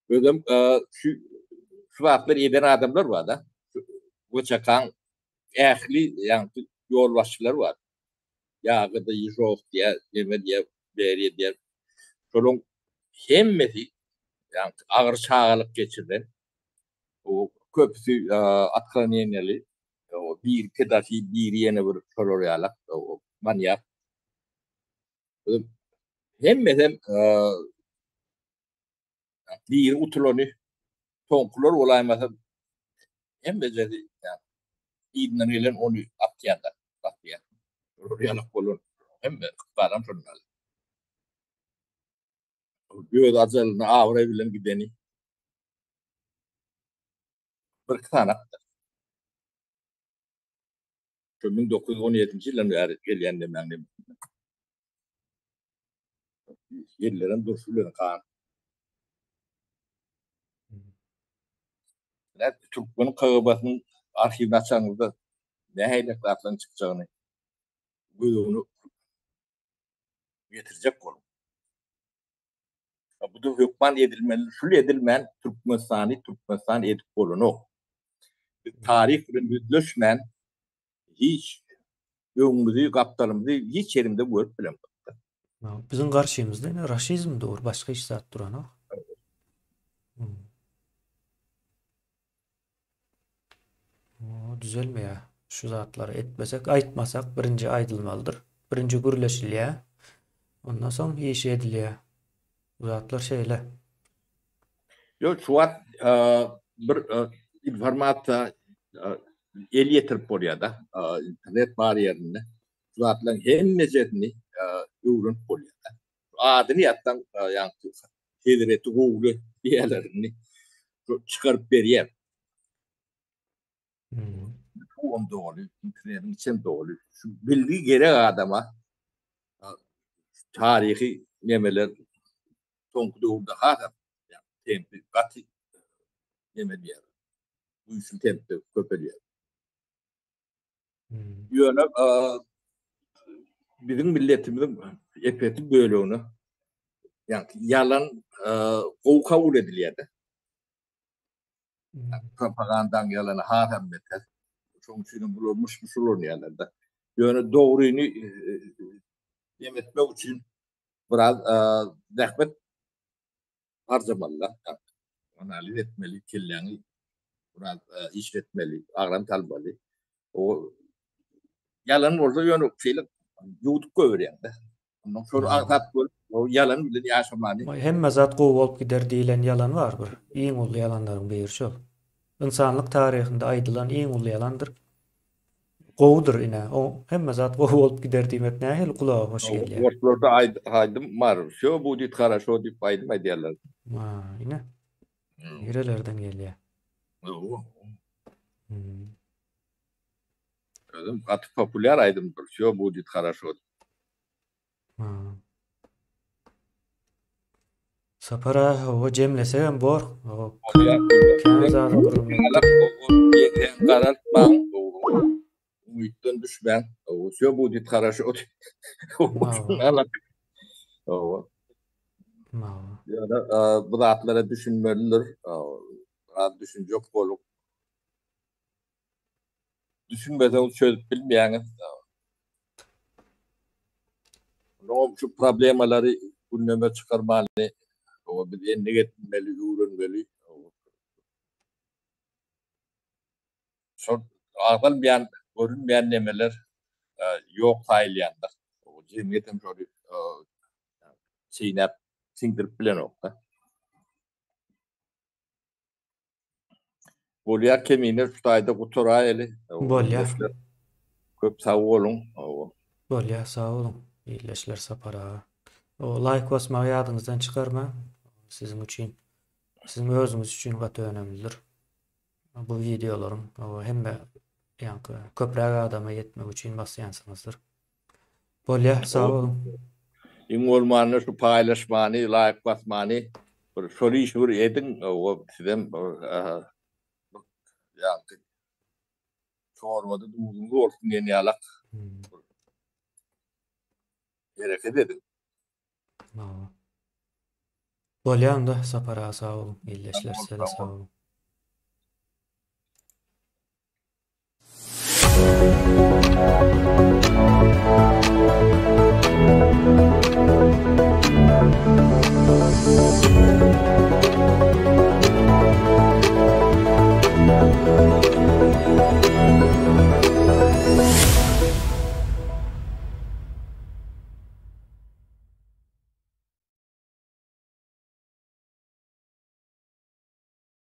Özem şu şu zatlar eden adamlar bar da. WÇK-nyň ähli ýaňky ýolbaşçylary bar. Ýagyda Ýežow diýýär, neme diýýär, Beriýa diýýär. Şolaryň hemmesi ýaňky agyr çagalyk geçirilen. O köpüsi otkloneniýaly. Biri pedofil, biri ýene bir şolar ýalak, manýak. Hemmesem biri utulany soňkular bolaýmasa hemmejesi yzyndan gelen ony atýar-da, basýar. Olar ýalak bolan hemme ykbalam şonda. Öz ajalyna abraý bilen gideni bir-iki sany atdyr. Şu 1917-nji ýyldan bäri gelýän nemäň nemesinde. Ýellerem durşy bilen kan. Nädip türkmen KGB-synyň arhiwini açanyňyzda nähili zatlaryň çykjagyny göz öňüne getirjek boluň. Bu da hökman edilmeli. Şul edilmän Türkmenistany Türkmenistan edip bolanok. Biz taryh bilen ýüzleşmän hiç öňümizi, gapdalymyzy hiç ýerinde görüp bilemzok. Biziň garşymyzda ine raşizm dur, başga hiç zat duranok. Düzelmeýär. Şu zatlary etmesek, aýtmasak birinji aýdylmalydyr. Birinji gürleşilýär. Ondan soň iş edilýär. Bu zatlar şeýle. Ýok, şu wagt bir informasiýa el ýetirip bolýar-da. Internet bar ýerinde şu zatlaryň hemmejesini öwrenip bolýar-da. Adyny ýatsaň, ýaňky Hezreti Gowly diýýärler indi. Çykaryp berýär. Suwam doly, internetiň içem doly. Şu bilgi gerek adama taryhy nemeler soňky döwürde hasam tempi gaty neme diýýär. Güýçli tempde köpelýär. Ýöne biziň milletimiziň epesi bölegine ýagny ýalan gowy kabul edilýär-de. Propagandaň ýalany hasam beter. Şonuň üçin hem bular myş-myş ulanýarlar-da. Ýöne dogryny neme etmek üçin biraz zähmet harjamalylar. Analiz etmeli, kelläňi biraz işletmeli, agram salmaly. O ýalan bolsa ýöne şeýle ýuwdup goýberýäň-de. Ondan şol aňsat görüp, o ýalan bilen ýaşamany. Hemme zat gowy bolup gider diýlen ýalan bar bir. Iň uly ýalanlaryň biri şol. Ynsanlyk taryhynda aýdylan iň uly ýalandyr. Gowudyr ine. O hemme zat gowy bolup gider diýmek nähili gulaga hoş gelýär. Orslarda aýdym bar. Wsё budit haraşo diýip aýdym aýdýarlar. Ha, ine. Nirelerden gelýär. Özem gaty populýar aýdymdyr. Wsё budit haraşo. Sapar aga hawa jemlesegem bor. Kän zady gürrüň etdik. Garaltmaň, umytdan düşmäň. Wsё budit haraşo. Hawa. Ýöne bu zatlara düşünmelidir. Biraz düşünjek bolup. Düşünmeseňiz çözüp bilmeýäňiz. Onuňam şu problemalary gündeme çykarmany biz endik etmeli, öwrenmeli. Şol agzalmaýan, görünmeýän nemeler ýok saýylýandyr. Jemgyýet hem şony çeýnäp, siňdirip bilenok-da. Bolýar Kemine şu taýda gutaraýaly. Bolýar. Köp sag boluň. Bolýar sag boluň. Ildeşler Sapar aga. O laýk basmagy ýadyňyzdan çykarmaň. Siziň üçin, siziň özüňiz üçin gaty önemlidir. Bu wideolaryň hemme ýaňky köpräk adama ýetmegi üçin basýansyňyzdyr. Bolýar, sag boluň. Iň bolmanda şu paýlaşmany, laýk basmany bir şol işi bir ediň, sizem ýaňky çorbada duzuňyz bolsun diýen ýalak hereket ediň. Bolýar onda Sapar aga sag boluň. Ildeşler size-de sag boluň.